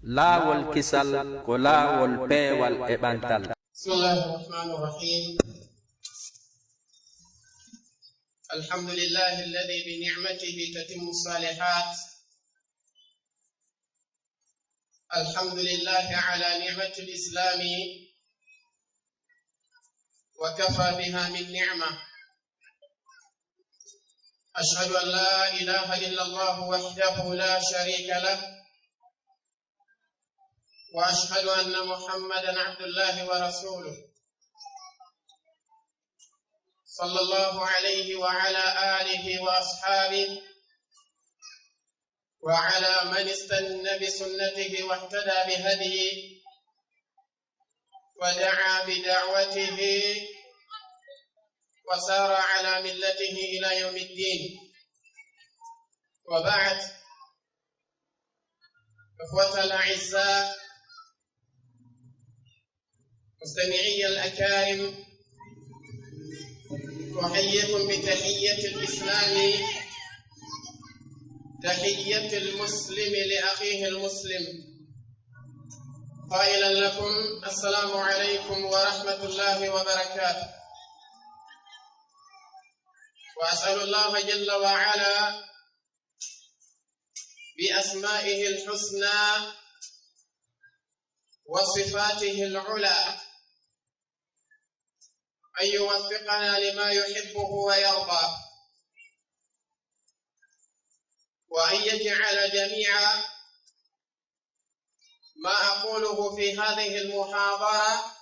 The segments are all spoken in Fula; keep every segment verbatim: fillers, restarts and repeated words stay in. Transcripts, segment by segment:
Laawol kisal ko laawol peewal e ɓantal. بسم الله الرحمن الرحيم. الحمد لله الذي بنعمته تتم الصالحات. الحمد لله على نعمة الإسلام وكفى بها من نعمة. أشهد أن لا إله إلا الله وحده لا شريك له، وأشهد أن محمدا عبد الله ورسوله، صلى الله عليه وعلى آله وأصحابه وعلى من استن بسنته واهتدى بهديه ودعا بدعوته وسار على ملته إلى يوم الدين. وبعد، إخوة الأعزاء، مستمعي الأكارم، أحييكم بتحية الإسلام، تحية المسلم لأخيه المسلم، قائلا لكم: السلام عليكم ورحمة الله وبركاته. وأسأل الله جل وعلا بأسمائه الحسنى وصفاته العلى أن يوفقنا لما يحبه ويرضى، وأن يجعل جميع ما أقوله في هذه المحاضرة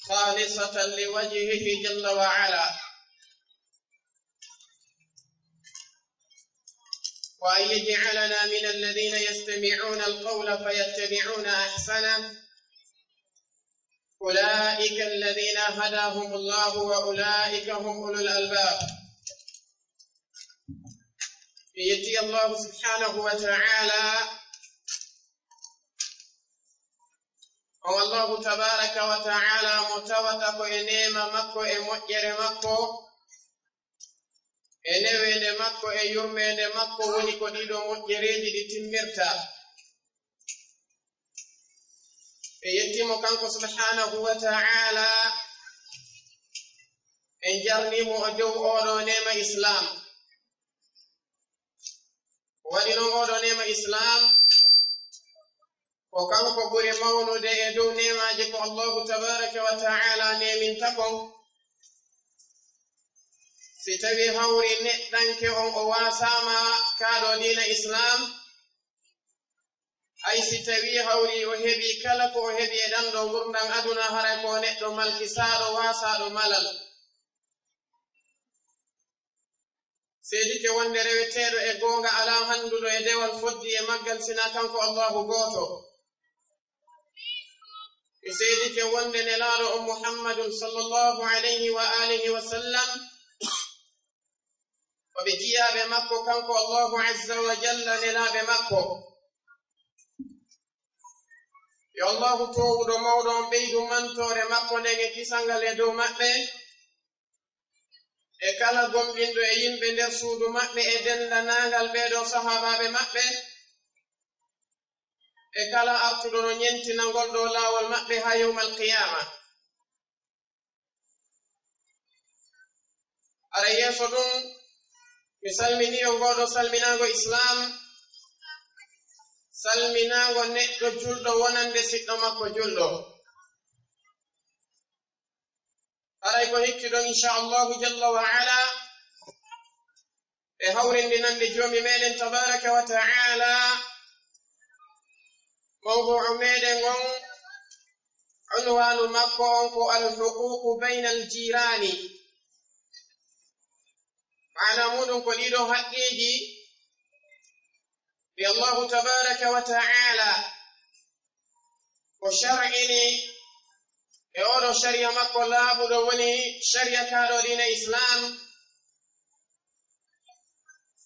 خالصة لوجهه جل وعلا، وأن يجعلنا من الذين يستمعون القول فيتبعون أحسنه. أولئك الذين هداهم الله وأولئك هم أولو الألباب. En yetti Allahu subhanahu wa ta'ala, on Allahu tabaraka wa ta'ala mo tawata ko e neema makko e moƴƴere makko e neweende makko e yurmeende makko woni ko ɗiɗo moƴƴereeji ɗi timmirta. En yetti mo kanko subhanahu wa ta'ala, en jarni mo o dow oɗo neema Islam. O waɗi ɗon oɗo neema Islam, ko kanko ɓuri mawnude e dow neemaaji ko Allahu tabaraka wa ta'ala neeminta kon. Si tawi hawri neɗɗanke on o waasaama kaaɗo diina Islam, hay si tawi hawri o heɓi kala ko o heɓi e ɗan ɗo ngurndan aduna, haray ko neɗɗo malkisaaɗo, waasaaɗo malal. Seedike wonde reweteeɗo e goonga alaa hannduɗo e dewal foddi e maggal sinaa kanko Allahu gooto. E seedike wonde nelaaɗo on Muhammadun sallallahu alayhi wa alihi wa sallam, o ɓe jiyaaɓe makko kanko Allahu azza wa jalla nelaaɓe makko. Yo Allahu toowuɗo mawɗo on ɓeydu mantoore makko nden e kisal ngal e dow maɓɓe, e kala gomɗinɗo e yimɓe nder suudu maɓɓe e denndaangal ɓee ɗoo sahaabaaɓe maɓɓe, e kala artuɗo no ñentina ngol ɗoo laawol maɓɓe haa yawmal qiyaama. Ara yeeso ɗum, mi salminii on ngoo ɗoo salminaango Islaam, salminaango neɗɗo julɗo wonande siɗɗo makko julɗo. Haray ko hikki ɗon, insha Allahu jalla wa ala, e hawrindinande Joomi meɗen tabaraka wa ta'ala, mawdu'u meɗen on, unwanu makko on ko al-huququ bayna al-jirani. Maana muɗum ko ɗiɗo haqqeeji ɗi Allahu tabaraka wa ta'ala o shar'ini e oɗo shari'a makko laaɓuɗo, woni shari'a kaaɗo diina Islam,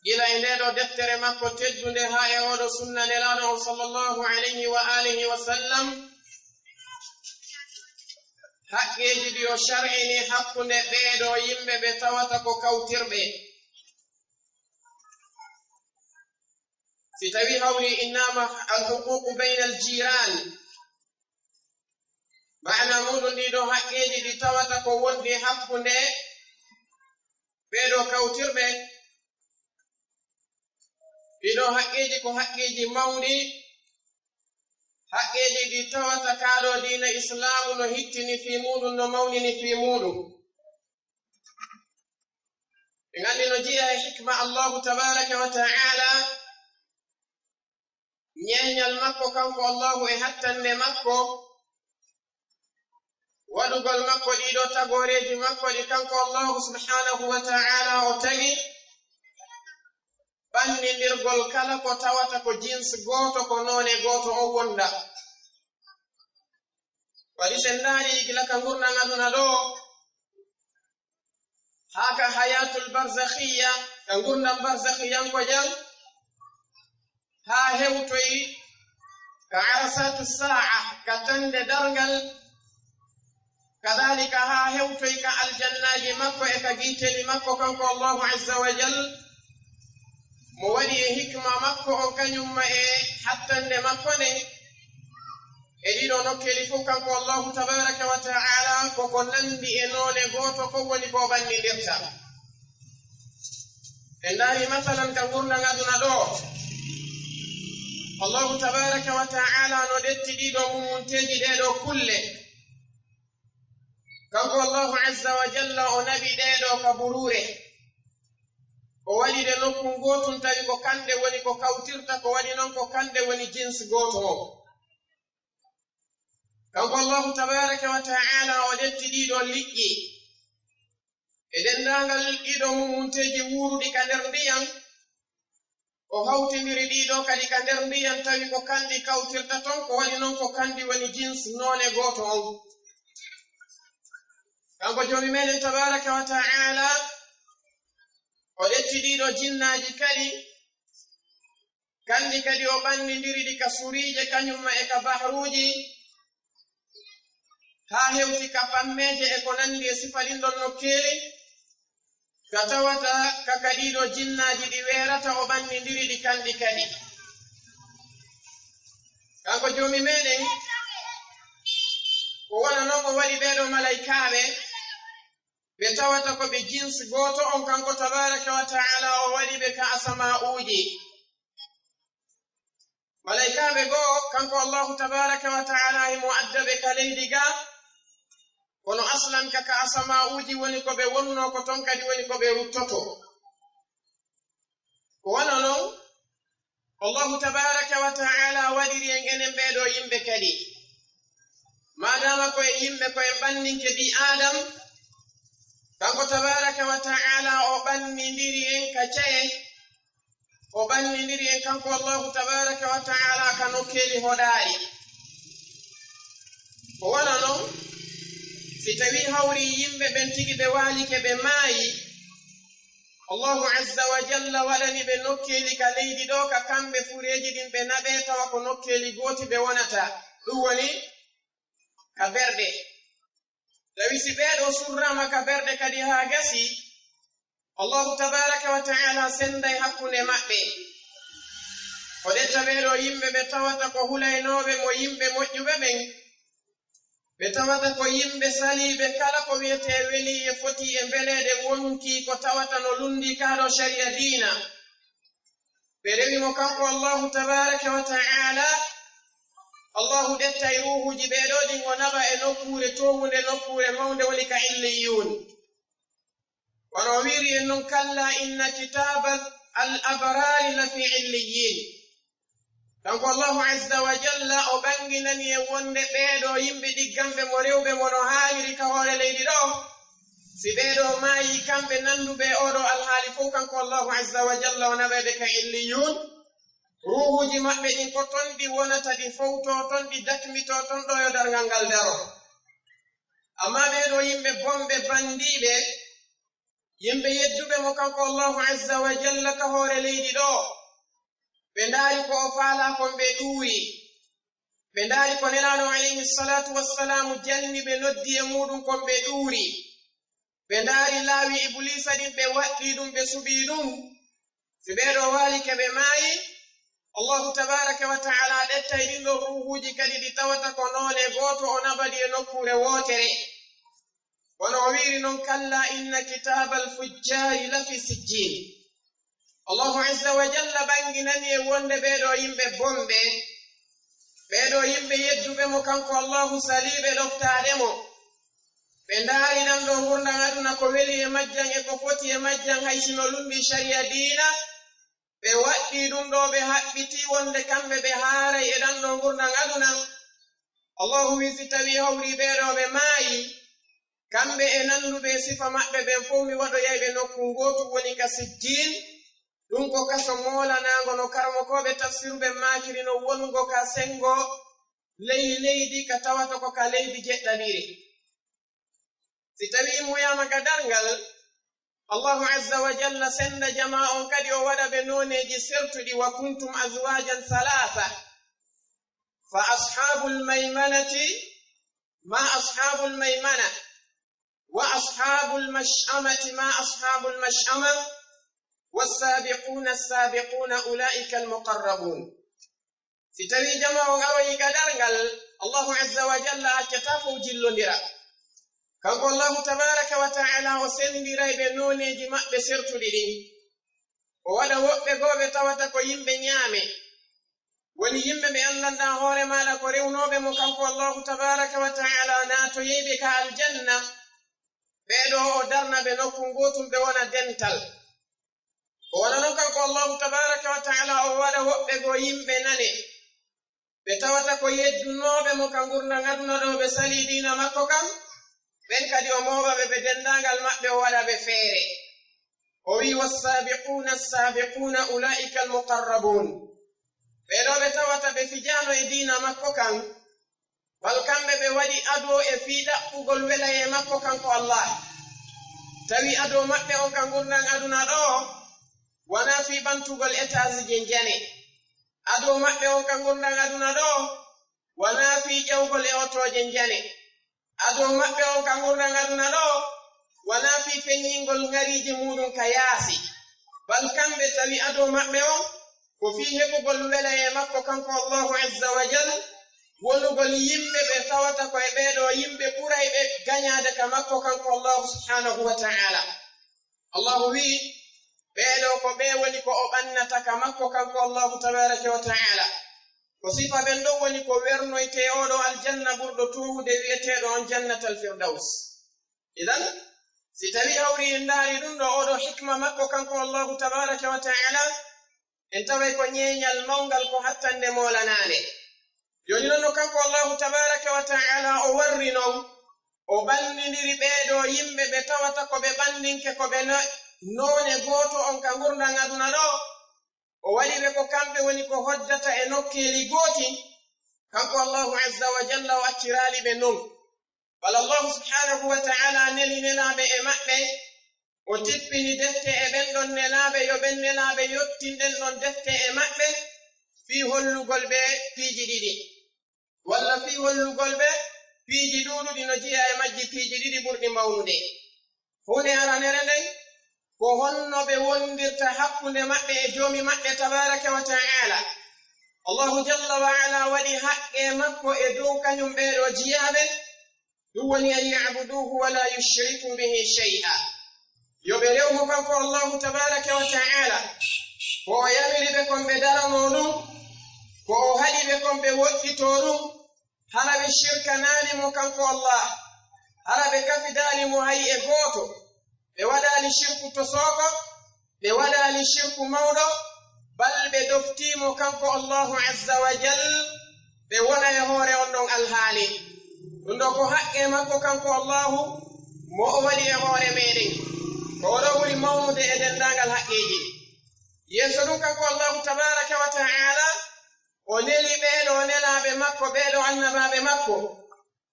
gila e ndee ɗoo deftere makko teddunde haa e oɗo sunna nelaaɗo on sallallahu alayhi wa alihi wa sallam. Haqqeeji ɗi o shar'ini hakkunde ɓee ɗoo yimɓe ɓe tawata ko kawtirɓe. Si tawi hawri innama alhuququ bayna aljiran, maana muɗum ɗiɗo haqqeeji ɗi tawata ko wondi hakkunde ɓeeɗo kawtirɓe, ɗiɗo haqqeeji ko haqqeeji mawɗi, haqqeeji ɗi tawata kaaɗo diina Islaamu no hittini fii muɗum, no mawnini fii muɗum. Ɓe nganndi no jeyaa e hikma Allahu tabaaraka wa ta'ala, ñeeñal makko kanko Allahu e hattande makko, waɗugol makko ɗiɗo tagooreeji makko ɗi kanko Allahu subhanahu wa ta'ala o tagi, ɓannindirgol kala ko tawata ko jins gooto, ko noone gooto o wonda. Waɗi sen ndaari gila ka ngurndan aduna ɗo, haa ka hayatul barzakhiya, ka ngurndan barzakhiyanko jan, haa hewtoyi ka arasatu sa'a, ka tande darngal, kadalika haa hewtoyi ka aljannaaji makko e ka giiteeli makko kanko Allahu azza wa jal, mo waɗi e hikma makko on, kañum ma e hattande makko nden, e ɗiɗo nokkeeli fof kanko Allahu tabaraka wa ta'ala koko nandi e noone gooto ko woni ko ɓannindirta. En ndaari masalan ka ngurndan aduna ɗo, Allahu tabaraka wa ta'ala no ɗetti ɗiɗo mummunteeji ɗeeɗo kulle. Kanko Allahu azza wa jalla o naɓi ɗeeɗo ka buruure. O waɗi ɗe nokkun gootun tawi ko kanɗe woni ko kawtirta, ko waɗi non ko kanɗe woni jins gooto on. Kanko Allahu tabaraka wa ta'ala o ɗetti ɗiɗo liƴƴi. E denndaangal ɗiɗo mummunteeji wuuruɗi ka nder ndiyan, o hawtindiri ɗiɗo kadi ka nder ndiyan, tawi ko kanɗi kawtirta ton, ko waɗi non ko kanɗi woni jins noone gooto on. Kanko Joomi meɗen tabaraka wa ta'ala, o ɗetti ɗiɗo jinnaaji kadi, kanɗi kadi o ɓannindiri ɗi ka suriije, kañum ma e ka bahruuji, haa hewti ka pammeeje e ko nanndi e sifa ɗin ɗon nokkeeli, ka tawata ka ka ɗiɗo jinnaaji ɗi weerata, o ɓannindiri ɗi kanɗi kadi. Kanko Joomi meɗen, ko wona non o waɗi ɓeeɗo malaykaaɓe, ɓe tawata ko ɓe jins gooto on, kanko tabaraka wa ta'ala o waɗi ɓe ka asama'uuji. Malaykaaɓe goo, kanko Allahu tabaraka wa ta'ala himo adda ɓe ka leydi ga, kono aslan ka, ka asama'uuji woni ko ɓe wonnoo, ko ton kadi woni ko ɓe ruttoto. Ko wano non, Allahu tabaraka wa ta'ala waɗiri en enen ɓeeɗo yimɓe kadi. Maadaama ko e yimɓe, ko en ɓanninke ɓii Aadam, kanko tabaraka wa ta'ala o ɓannindiri en ka ca'e, o ɓannindiri en kanko Allahu tabaraka wa ta'ala ka nokkeeli hoɗaaɗi. Ko wano non, si tawi hawri yimɓe ɓen tigi ɓe waalike, ɓe maayi, Allahu azza wa jalla waɗani ɓe nokkeeli ka leydi ɗo, ka kamɓe fureeji ɗin ɓe naɓe, tawa ko nokkeeli gooti ɓe wonata. Ɗum woni ka berɗe. Tawi si ɓeeɗo surrama ka berɗe kadi haa gasi, Allahu tabaraka wa ta'ala senday hakkunde maɓɓe. O ɗetta ɓeeɗo yimɓe ɓe tawata ko hulaynooɓe mo yimɓe moƴƴuɓe ɓen. Ɓe tawata ko yimɓe saliiɓe kala ko wi'etee weli e foti e mbeleeɗe wonki ko tawata no lunndii kaa ɗoo shari'a diina. Ɓe rewi mo kanko Allahu tabaraka wa ta'ala. Allahu ɗettay ruuhuuji ɓeeɗo ɗin o naɓa e nokkuure toowunde, nokkuure mawnde woni ka illiyun. Wano o wiiri en non, "Kalla inna kitaaba al abraari la fi illiyin." Kanko Allahu azza wa jalla o ɓanginani en wonde ɓeeɗo yimɓe ɗigganɓe mo, rewɓe mo no haaniri ka hoore leydi ɗo, si ɓeeɗo maayi kamɓe nannduɓe e oɗo alhaali fow, kanko Allahu azza wa jalla o naɓay ɓe ka illiyun. Ruuhuuji maɓɓe ɗin ko ton ɗi wonata, ɗi fowto ton, ɗi dakmito ton ɗo yo darngal ngal daro. Ammaa ɓeeɗo yimɓe bonɓe, banndiiɓe, yimɓe yedduɓe mo kanko Allahu azza wa jalla ka hoore leydi ɗo, ɓe ndaari ko o faalaa kon, ɓe ɗuuri. Ɓe ndaari ko Nelaaɗo alayhi salatu wassalaamu janni ɓe, noddi e muuɗum kon, ɓe ɗuuri. Ɓe ndaari laawi Ibuliisa ɗin, ɓe waɗɗii ɗum, ɓe suɓii ɗum. Si ɓeeɗo waalike, ɓe maayi, Allahu tabaaraka wa ta'ala ɗettay ɗin ɗon ruuhuuji kadi ɗi tawata ko noone gooto, o naɓa ɗi e nokkuure wootere. Kono o wiiri non, "Kalla inna kitaabal fujjaari lafi sijjiin." Allahu azza wa jalla ɓanginani e wonde ɓee ɗoo yimɓe bonɓe, ɓee ɗoo yimɓe yedduɓe mo kanko Allahu, saliiɓe ɗoftaade mo. Ɓe ndaari ɗan ɗoo ngurndan aduna ko weli e majjan e ko foti e majjan, hay si no lummbii sariya diina, ɓe waɗɗii ɗun ɗoo, ɓe haɓɓitii wonde kamɓe ɓe haaray e ɗan ɗoo ngurndan aduna. Allahu wi'i, si tawii hawrii ɓee ɗoo ɓe maayi, kamɓe e nannduɓe e sifa maɓɓe ɓen fow, mi waɗoyay ɓe nokku ngootu, woni ka sijjiin. Ɗun ko kaso moolanaango, no karamokooɓe tafsiru ɓen maakiri non, wonungo ka senngo ley leydi, ka tawata ko ka leydi jeɗɗaɗiri. Si tawii immoyaama ka darngal, Allahu azza wa jalla sennda jamaa on kadi, o waɗa ɓe nooneeji sertuɗi, "Wa kuntum azwaajan salaasa, fa ashaabul maymanati ma ashaabul maymana, wa ashaabul mash'amati ma ashaabul mash'ama, wassaabiquuna assaabiquuna ulaa'ikal muqarrabuun." Si tawii jamaa on aroyii ka darngal, Allahu azza wa jalla accataa fow jillondira. Kanko Allahu tabaaraka wa ta'ala o senndiray ɓe nooneeji maɓɓe sertuɗi ɗin. O waɗa woɓɓe goo ɓe tawata ko yimɓe ñaame. Woni yimɓe ɓe anndanɗaa hoore maaɗa ko rewnooɓe mo kanko Allahu tabaaraka wa ta'ala, naatoyey ɓe ka aljanna. Ɓee ɗoo o darna ɓe nokku ngootun, ɓe wona dental. O waɗa non kanko Allahu tabaaraka wa ta'ala, o waɗa woɓɓe goo yimɓe nane. Ɓe tawata ko yeddunooɓe mo ka ngurndan aduna ɗoo, ɓe salii diina makko kan, ɓen kadi o mooɓa ɓe, ɓe denndaangal maɓɓe, o waɗa ɓe feere. O wi'i, "Wassaabiquuna assaabiquuna ulaa'ikal muqarrabuun." Ɓee ɗoo ɓe tawata ɓe fijaano e diina makko kan, bal kamɓe ɓe waɗi adoo e fii ɗaɓɓugol welayee makko kanko Allah. Tawi adoo maɓɓe on ka ngurndan aduna ɗoo, wanaa fii ɓantugol etaasiije njane. Adoo maɓɓe on ka ngurndan aduna ɗoo, wanaa fii ƴawgol e otooje njane. Adoo maɓɓe on ka ngurndan aduna ɗoo, wanaa fii feññingol ŋariiji muuɗun ka yaasi. Bal kamɓe tawi adoo maɓɓe on ko fii heɓugol welayee makko kanko Allahu azza wa jal, wonugol yimɓe ɓe tawata ko e ɓee ɗoo yimɓe ɓurayɓe gañaade ka makko kanko Allahu subhaanahu wa ta'ala. Allahu wi'i, ɓee ɗoo ko ɓee woni ko o ɓannata ka makko kanko Allahu tabaaraka wa ta'ala. Ko sifa ɓen ɗon woni ko wernoytee oo ɗoo aljanna ɓurɗo toowude wi'eteeɗo on Jannatal Firdaws. Idan, si tawii hawrii en ndaarii ɗun ɗoo, oo ɗoo hikma makko kanko Allahu tabaaraka wa ta'ala, en taway ko ñeeñal mawngal, ko hattande moolanaande. Jooni non no kanko Allahu tabaaraka wa ta'ala o warri non, o ɓanndindiri ɓee ɗoo yimɓe ɓe tawata ko ɓe ɓanndinke, ko ɓe no-, noone gooto on ka ngurndan aduna ɗoo. O waɗi ɓe ko kamɓe woni ko hoddata e nokkeeli gooti. Kanko Allahu azza wa jalla o acciraali ɓe non. Bal Allahu subhaanahu wa ta'ala neli nelaaɓe e maɓɓe, o tippini defte e ɓen ɗon nelaaɓe, yo ɓen nelaaɓe yottin ɗen ɗon defte e maɓɓe, fii hollugol ɓe piiji ɗiɗi, walla fii hollugol ɓe piiji ɗuuɗuɗi, no jeyaa e majji piiji ɗiɗi ɓurɗi mawnude. Huunde aranere nden, ko honno ɓe wondirta hakkunde maɓɓe e Joomi maɓɓe tabaaraka wa ta'ala. Allahu jalla wa ala waɗi haqqee makko e dow kañum ɓee ɗoo jiyaaɓe, ɗun woni, "An ya'buduuhu wa laa yushriku bihi shay'a." Yo ɓe rew mo kanko Allahu tabaaraka wa ta'ala. Ko o yamiri ɓe kon ɓe daranoo ɗun, ko o haɗi ɓe kon ɓe woɗɗitoo ɗun, hara ɓe shirkanaali mo kanko Allah, hara ɓe kafidaali mo hay e gooto, ɓe waɗaali shirku tosooko, ɓe waɗaali shirku mawɗo, bal ɓe ɗoftii mo kanko Allahu azza wa jal, ɓe wona e hoore on ɗon alhaali. Ɗun ɗoo ko haqqee makko kanko Allahu, mo o waɗi e hoore meɗen. Ko o ɗoo ɓuri mawnude e denndaangal haqqeeji. Yeeso ɗun kanko Allahu tabaaraka wa ta'ala, o neli ɓee ɗoo nelaaɓe makko, ɓee ɗoo annabaaɓe makko.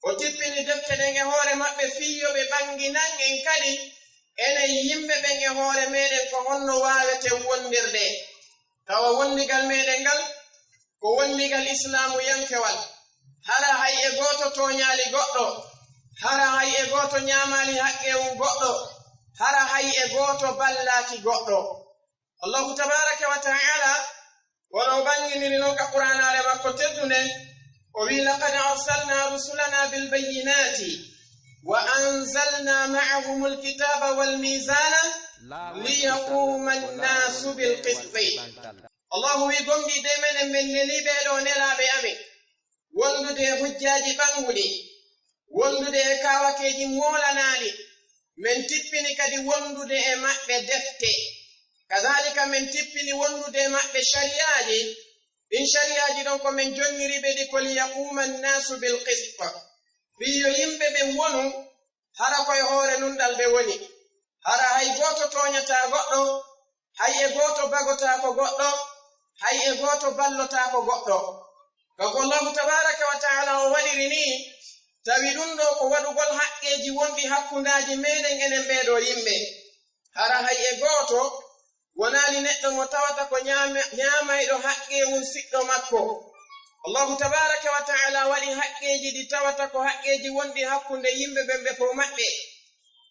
O tippini defte ɗen e hoore maɓɓe fii yo ɓe ɓanginan en kadi, enen yimɓe ɓen e hoore meɗen, ko honno waaweten wondirde. Tawa wondigal meɗen ngal, ko wondigal islaamuyankewal. Hara hay e gooto tooñaali goɗɗo. Hara hay e gooto ñaamaali haqqeewu goɗɗo. Hara hay e gooto ballaaki goɗɗo. Allahu tabaaraka wa ta'ala, Kono o ɓanginiri noon ka Qur'aanaare makko teddunde, o wi'i, "Laqad arsalna rusulana bil bayyinati wa anzalna ma'ahumul kitaba wal mizana liyaquma annasu bil qisti." Allahu wi'i, "Gomɗii de menen men nelii ɓee ɗoo nelaaɓe amen wondude e hujjaaji ɓannguɗi, wondude e kaawakeeji moolanaaɗi. Men tippini kadi wondude e maɓɓe defte. Kadaalika men tippini wondude e maɓɓe sariyaaji. Ɗin sariyaaji ɗon ko men jonniri ɓe ɗi ko liyaquuma annaasu bil qist. Fii yo yimɓe ɓen wonu hara ko e hoore nunɗal ɓe woni. Hara hay gooto tooñataa goɗɗo, hay e gooto bagotaako goɗɗo, hay e gooto ballotaako goɗɗo." Kanko Allahu tabaaraka wa ta'ala o waɗiri nii, tawi ɗum ɗoo ko waɗugol haqqeeji wonɗi hakkundaaji meɗen enen ɓee ɗoo yimɓe. Hara hay e gooto wonaali neɗɗo mo tawata ko ñaama-, ñaamayɗo haqqeewol siɗɗo makko. Allahu tabaaraka wa ta'ala waɗi haqqeeji ɗi tawata ko haqqeeji wonɗi hakkunde yimɓe ɓen ɓe fow maɓɓe.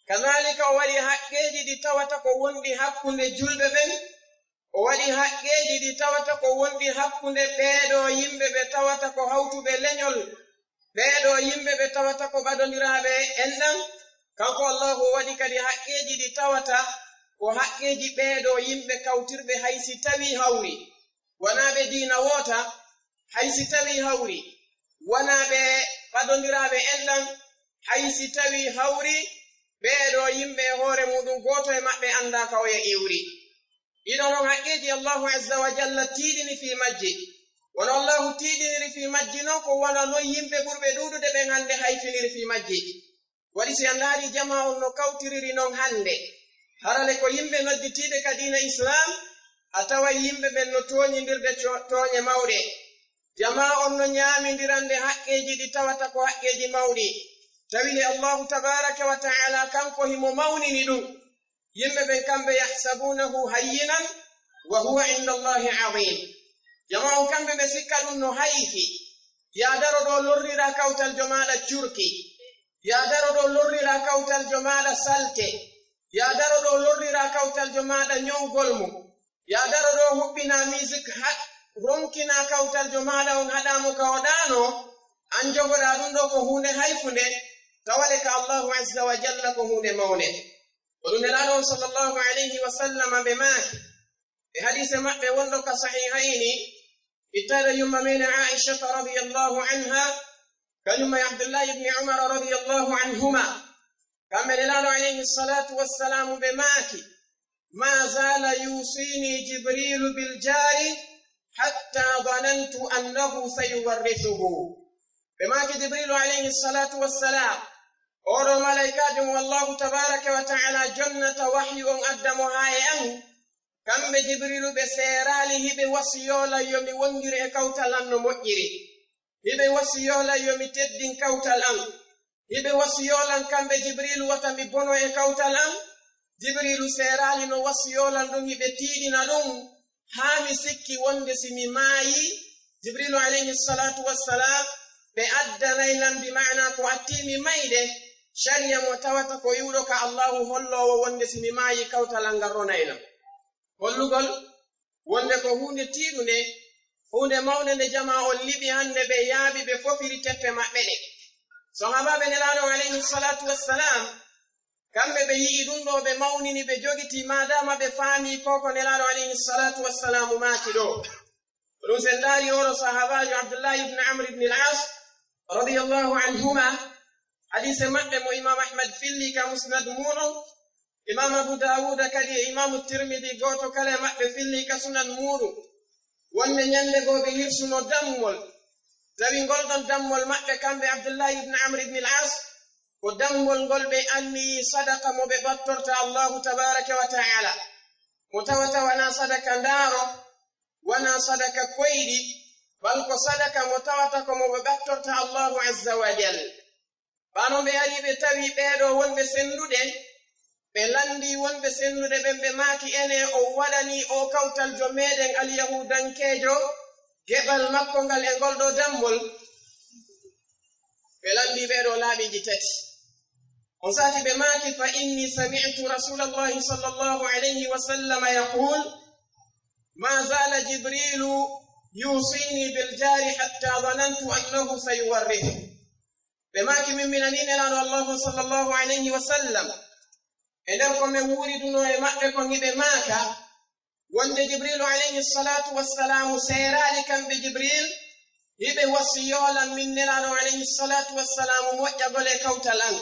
Kadaalika o waɗi haqqeeji ɗi tawata ko wonɗi hakkunde julɓe ɓen. O waɗi haqqeeji ɗi tawata ko wonɗi hakkunde ɓee ɗoo yimɓe ɓe tawata ko hawtuɓe leñol, ɓee ɗoo yimɓe ɓe tawata ko ɓadondiraaɓe enɗan. Kanko Allahu o waɗi kadi haqqeeji ɗi tawata ko haqqeeji ɓee ɗoo yimɓe kawtirɓe hay si tawii hawri, wonaa ɓe diina woota, hay si tawii hawri, wonaa ɓe ɓadondiraaɓe enɗan, hay si tawii hawri, ɓee ɗoo yimɓe e hoore muuɗum gooto e maɓɓe anndaa ka oya iwri. Ɗiɗo non haqqeeji Allahu azza wa jalla tiiɗini fii majji. Wano Allahu tiiɗiniri fii majji non ko wano non yimɓe ɓurɓe ɗuuɗude ɓen hannde hayfiniri fii majji. Waɗi si a ndaari jamaa on no kawtiriri non hannde, harale ko yimɓe nodditiiɓe ka diina Islaam, a taway yimɓe ɓen no tooñindirde co-, tooñe mawɗe. Jamaa on no ñaamindirande haqqeeji ɗi tawata ko haqqeeji mawɗi. Tawi le Allahu tabaaraka wa ta'ala kanko himo mawnini ɗum. Yimɓe ɓen kamɓe, "Yahsabunahu hayyinan wa huwa inda Allahi azim." Jamaa on kamɓe ɓe sikka ɗum no hayfi. Yaa daro ɗoo lorriraa kawtal jo maaɗa curki. Yaa daro ɗoo lorriraa kawtal jo maaɗa salte. Yaa daro ɗoo lorriraa kawtal jo maaɗa ñowgol mo. Yaa daro ɗoo huɓɓinaa musique haɗ, ronkinaa kawtal jo maaɗa on haɗaa mo ka o ɗaanoo. An jogoɗaa ɗum ɗoo ko huunde hayfunde. Tawale ka Allahu azza wa jalla ko huunde mawnde. Ko ɗum Nelaaɗo on sallallahu alayhi wa sallam ɓe maaki e hadiise maɓɓe wonɗo ka Sahihayni, ittaaɗo yumma meɗen Aishata radiyallahu anha, kañum e Abdullahi ibni Umar radiyallahu anhuma. Kamɓe Nelaaɗo alayhi salatu wassalamu ɓe maaki, "Ma zala yusini Jibrilu bil jari hatta zanantu annahu sayuwarrithuhu." Ɓe maaki Jibrilu alayhi salatu wassalam, oɗo malaikaajo mo Allahu tabaraka wa ta'ala jonnata wahyu on adda mo haa e an, kamɓe Jibrilu ɓe seeraali hiɓe wasiyoo lan yo mi wondir e kawtal an no moƴƴiri. Hiɓe wasiyoo lan yo mi teddin kawtal an. Hiɓe wasiyoo lan kamɓe Jibrilu wata mi bono e kawtal an. Jibrilu seeraali no wasiyoo lan ɗum, hiɓe tiiɗina ɗum, haa mi sikki wonde si mi maayi, Jibrilu alayhi salatu wassalam, ɓe addanay lan, bi maana ko attii mi mayde, shari'a mo tawata ko iwɗo ka Allahu holloowo wonde si mi maayi kawtal an ngal ronay lan. Hollugol wonde ko huunde tiiɗunde, huunde mawnde nde jamaa on liɓi hannde ɓe yaaɓi ɓe fofiri teppe maɓɓe ɗe. Sahaabaaɓe Nelaaɗo alayhi salatu wassalam, kamɓe ɓe yi'i ɗum ɗoo, ɓe mawnini, ɓe jogiti, maadaama ɓe faami ko ko Nelaaɗo alayhi salatu wassalamu maaki ɗoo. Ko ɗum sen ndaari oɗo sahaabaajo Abdullahi ibn Amr ibn al-As radiyallahu anhuma, hadiise maɓɓe mo Imam Ahmad filli ka Musnad muuɗum, Imam Abu Dawuda kadi e Imam Tirmidi, gooto kala e maɓɓe filli ka Sunan muuɗum, wonde ñande goo ɓe hirsuno dammol, tawi ngol ɗon dammol maɓɓe kamɓe Abdullahi ibn Amr ibn al-As, ko dammol ngol ɓe anniyi sadaka mo ɓe ɓattorta Allahu tabaraka wa ta'ala, mo tawata wanaa sadaka ndaaro, wanaa sadaka koyɗi, bal ko sadaka mo tawata ko mo ɓe ɓattorta Allahu azza wa jal. Ɓaa non ɓe ari ɓe tawi ɓee ɗoo wonɓe senndude, ɓe lanndii wonɓe senndude ɓen, ɓe maaki, "Enee, on waɗanii oo kawtal jo meɗen alyahuudankeejo geɓal makko ngal e ngol ɗoo dammol?" Ɓe lanndii ɓee ɗoo laaɓiiji tati. On sati ɓe maaki, "Fa inni sami'tu Rasulallahi sallallahu alayhi wa sallama yaqul, ما زال جبريل يوصيني بالجار حتى ظننت أنه سيورثه. Ɓe maaki, min mi nanii Nelaaɗo Allaahu sallallaahu alayhi wa sallam, e nder ko min wuuridunoo e maɓɓe kon, hiɓe maaka wonde Jibriilu alayhi salaatu wassalaamu seeraali kamɓe Jibriil, hiɓe wasiyoo lan min Nelaaɗo alayhi salaatu wassalaamu moƴƴagol e kawtal an,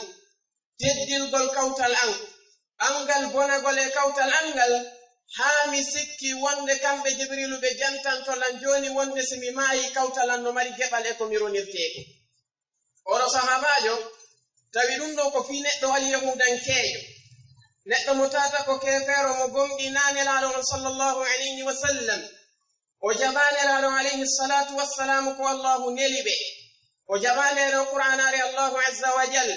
teddingol kawtal an, anngal bonagol e kawtal an ngal, haa mi sikki wonde kamɓe Jibriilu ɓe jantanto lan jooni wonde si mi maayii kawtal an no mari geɓal e ko mi ronirtee ko. Oɗo sahaabaajo tawi ɗum ɗoo ko fii neɗɗo alyahuudankeejo, neɗɗo mo tawata ko keefeero mo gomɗinaa Nelaaɗo on sallallaahu alayhi wa sallam. O jaɓaa Nelaaɗo alayhi salaatu wassalaamu ko Allaahu neli ɓe. O jaɓaa ndee ɗoo Qur'aanaare Allaahu azza wa jal.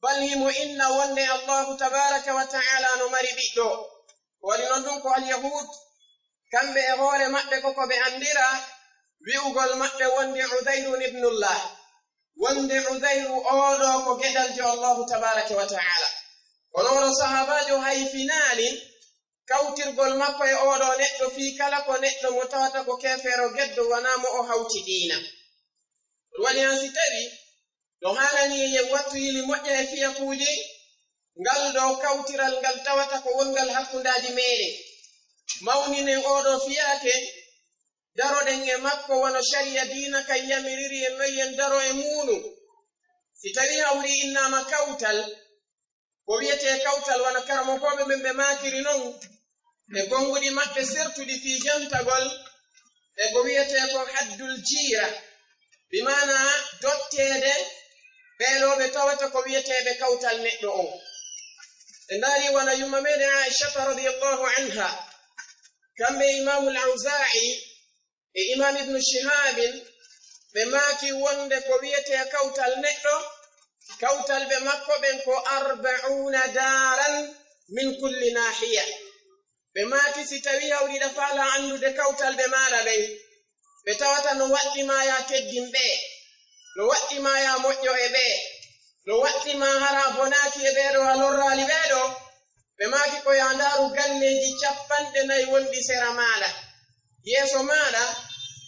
Bal himo inna wonde Allaahu tabaaraka wa ta'aala no mari ɓiɗɗo. Ko waɗi non ɗum ko alyahuud, kamɓe e hoore maɓɓe ko ko ɓe anndira wi'ugol maɓɓe wonde Uzayrun ibnullah, wonde Uzayru oo ɗoo ko geɗaljo Allaahu tabaaraka wa ta'aala. Kono oɗo sahaabaajo hay finaali kawtirgol makko e oo ɗoo neɗɗo fii kala ko neɗɗo mo tawata ko keefeero geddo wanaa mo o hawti diina. Ɗum waɗi han si tawi no haanani en wattu yili moƴƴa e fiyakuuji ngal ɗoo kawtiral ngal tawata ko wongal hakkundaaji meeɗen. Mawninen oo ɗoo fiyaake, daroɗen e makko wano shari'a diina kan yamiriri en no en daro e muuɗum. Si tawi hawri innaama kawtal, ko wi'etee kawtal wano karamokooɓe men ɓe maakiri non, e gonnguɗi maɓɓe sertuɗi fii jantagol, e ko wi'etee kon haddul jiira, bi maanaa dotteede ɓee ɗoo ɓe tawata ko wi'eteeɓe kawtal neɗɗo on. En ndaari wano yumma meeɗen Aishata radiyallahu anha, kamɓe Imaamul Awzaa'i, e Imaam Ibnu Shihaabin, ɓe maaki wonde ko wi'etee kawtal neɗɗo, kawtal ɓe makko ɓen ko arba'uuna daaran min kulli naahiya. Ɓe maaki si tawii hawriɗa faalaa anndude kawtal ɓe maaɗa ɓen, ɓe tawata no waɗɗi maa yaa teddin ɓe, no waɗɗi maa yaa moƴƴo e ɓe, no waɗɗi maa hara a bonaaki e ɓee ɗoo, a lorraali ɓee ɗoo, ɓe maaki ko yaa ndaaru galleeji cappanɗe nayi wonɗi sera maaɗa. Yeeso maaɗa,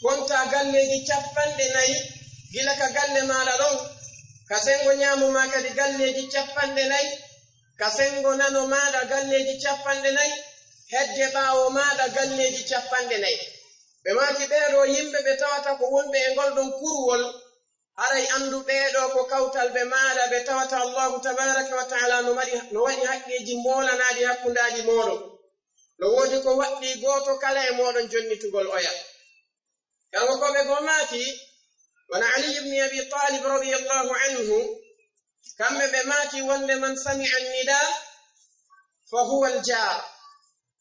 kontaa galleeji cappanɗe nayi, gila ka galle maaɗa ɗon, ka senngo ñaamo maa kadi galleeji cappanɗe nayi, ka senngo nano maaɗa galleeji cappanɗe nayi, hedde ɓaawo maaɗa galleeji cappanɗe nayi. Ɓe maaki ɓee ɗoo yimɓe ɓe tawata ko wonɓe e ngol ɗon kurwol, haray anndu ɓee ɗoo ko kawtal ɓe maaɗa, ɓe tawata Allaahu tabaaraka wa ta'aala no mari, no waɗi haqqeeji moolanaaɗi hakkundaaji mooɗon. No woodi ko waɗɗii gooto kala e mooɗon jonnitugol oya. Karamokooɓe goo maaki, wano Ali ibn Abi Talib radiyallahu anhu, kamɓe ɓe maaki wonde, "Man sami'a nida fa huwa al-jar."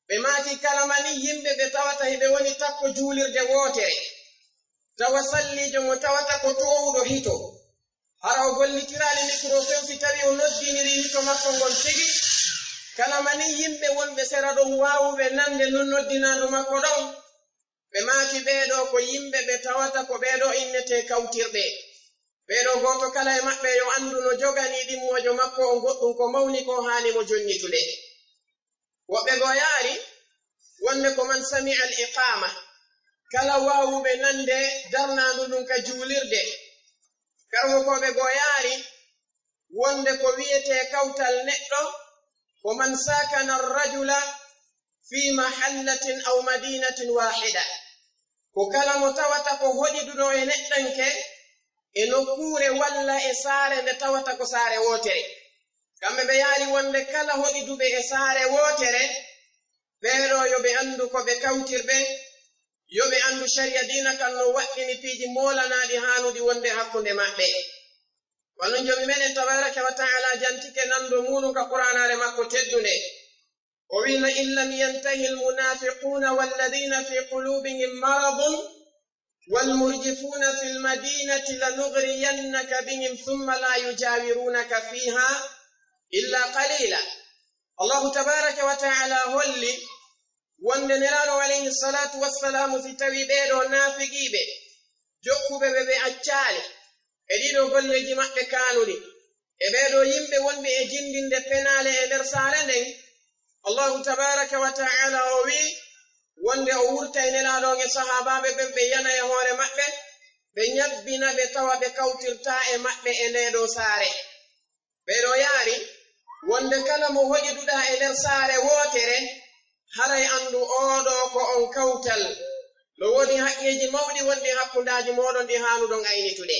Ɓe maaki kala mani yimɓe ɓe tawata hiɓe woni takko juulirde wootere, tawa salliijo mo tawata ko toowuɗo hito. Hara o gollitiraali mikro few si tawi o noddiniri hito makko ngol tigi. Kala mani yimɓe wonɓe sera ɗon waawuɓe nande non noddinaandu makko ɗon. Ɓe maaki ɓee ɗoo ko yimɓe ɓe tawata ko ɓee ɗoo innetee kawtirɗe. Ɓee ɗoo gooto kala e maɓɓe yo anndu no joganii ɗimmoojo makko on goɗɗum ko mawni ko haani mo jonnitude. Woɓɓe goo yaari wonde ko man sami'a al-iqama, kala waawuɓe nande darnaandu ndun ka juulirde. Karamokooɓe goo yaari wonde ko wi'etee kawtal neɗɗo ko man sakana ar-rajula fi mahallatin aw madinatin wahida. Ko kala mo tawata ko hoɗiduɗo e neɗɗanke e nokkuure walla e saare nde tawata ko saare wootere. Kamɓe ɓe yaari wonde kala hoɗiduɓe e saare wootere, ɓee ɗoo yo ɓe anndu ko ɓe kawtirɓe, yo ɓe anndu shari'a diina kan no waɗɗini piiji moolanaaɗi haanuɗi wonde hakkunde maɓɓe. Wano Joomi meɗen tabaaraka wa ta'aala jantike nanndo muuɗum ka Qur'aanaare makko teddunde. O wi'i, "لئن لم ينته المنافقون والذين في قلوبهم مرض والمرجفون في المدينة لنغرينك بهم ثم لا يجاورونك فيها إلا قليلا." Allahu tabaaraka wa ta'aala holli wonde Nelaaɗo alayhi salaatu wassalaamu, si tawi ɓee ɗoo naafiqiiɓe jokkuɓe ɓe ɓe accaali e ɗii ɗoo golleeji maɓɓe kaanuɗi, e ɓee ɗoo yimɓe wonɓe e jinndinde penaale e nder saare nden, Allahu tabaaraka wa ta'aala o wi'i, wonde o wurtay Nelaaɗo on e sahaabaaɓe ɓen, ɓe yana e hoore maɓɓe, ɓe ñabbina ɓe tawa ɓe kawtirtaa e maɓɓe e ndee ɗoo saare. Ɓee ɗoo yaari wonde kala mo hoɗiduɗaa e nder saare wootere, haray anndu oo ɗoo ko on kawtal. No woodi haqqeeji mawɗi wonɗi hakkundaaji mooɗon ɗi haanuɗon aynitude.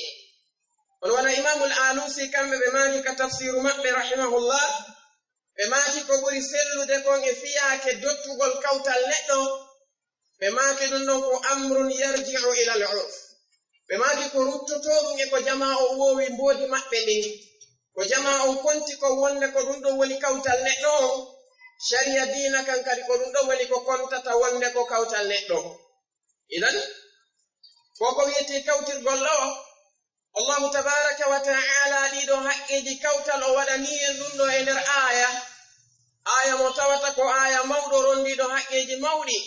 Kono wano Imaamul Aaluusi kamɓe ɓe maaki ka tafsiiru maɓɓe, rahimahullah, ɓe maaki ko ɓuri sellude kon e fiyaake dottugol kawtal neɗɗo, ɓe maaki ɗum ɗon ko amrun yarji'u ilal urf. Ɓe maaki ko ruttotoo ɗum e ko jamaa on woowi mboodi maɓɓe ndin. Ko jamaa on konti kon wonde ko ɗum ɗon woni kawtal neɗɗo on, shari'a diina kan kadi ko ɗum ɗon woni ko kontata wonde ko kawtal neɗɗo. Idan, ko ko wi'etee kawtirgol ɗoo, Allahu tabaaraka wa ta'ala ɗii ɗoo haqqeeji kawtal o waɗanii en ɗum ɗoo e nder aaya. Aaya mo tawata ko aaya mawɗo rondiiɗo haqqeeji mawɗi.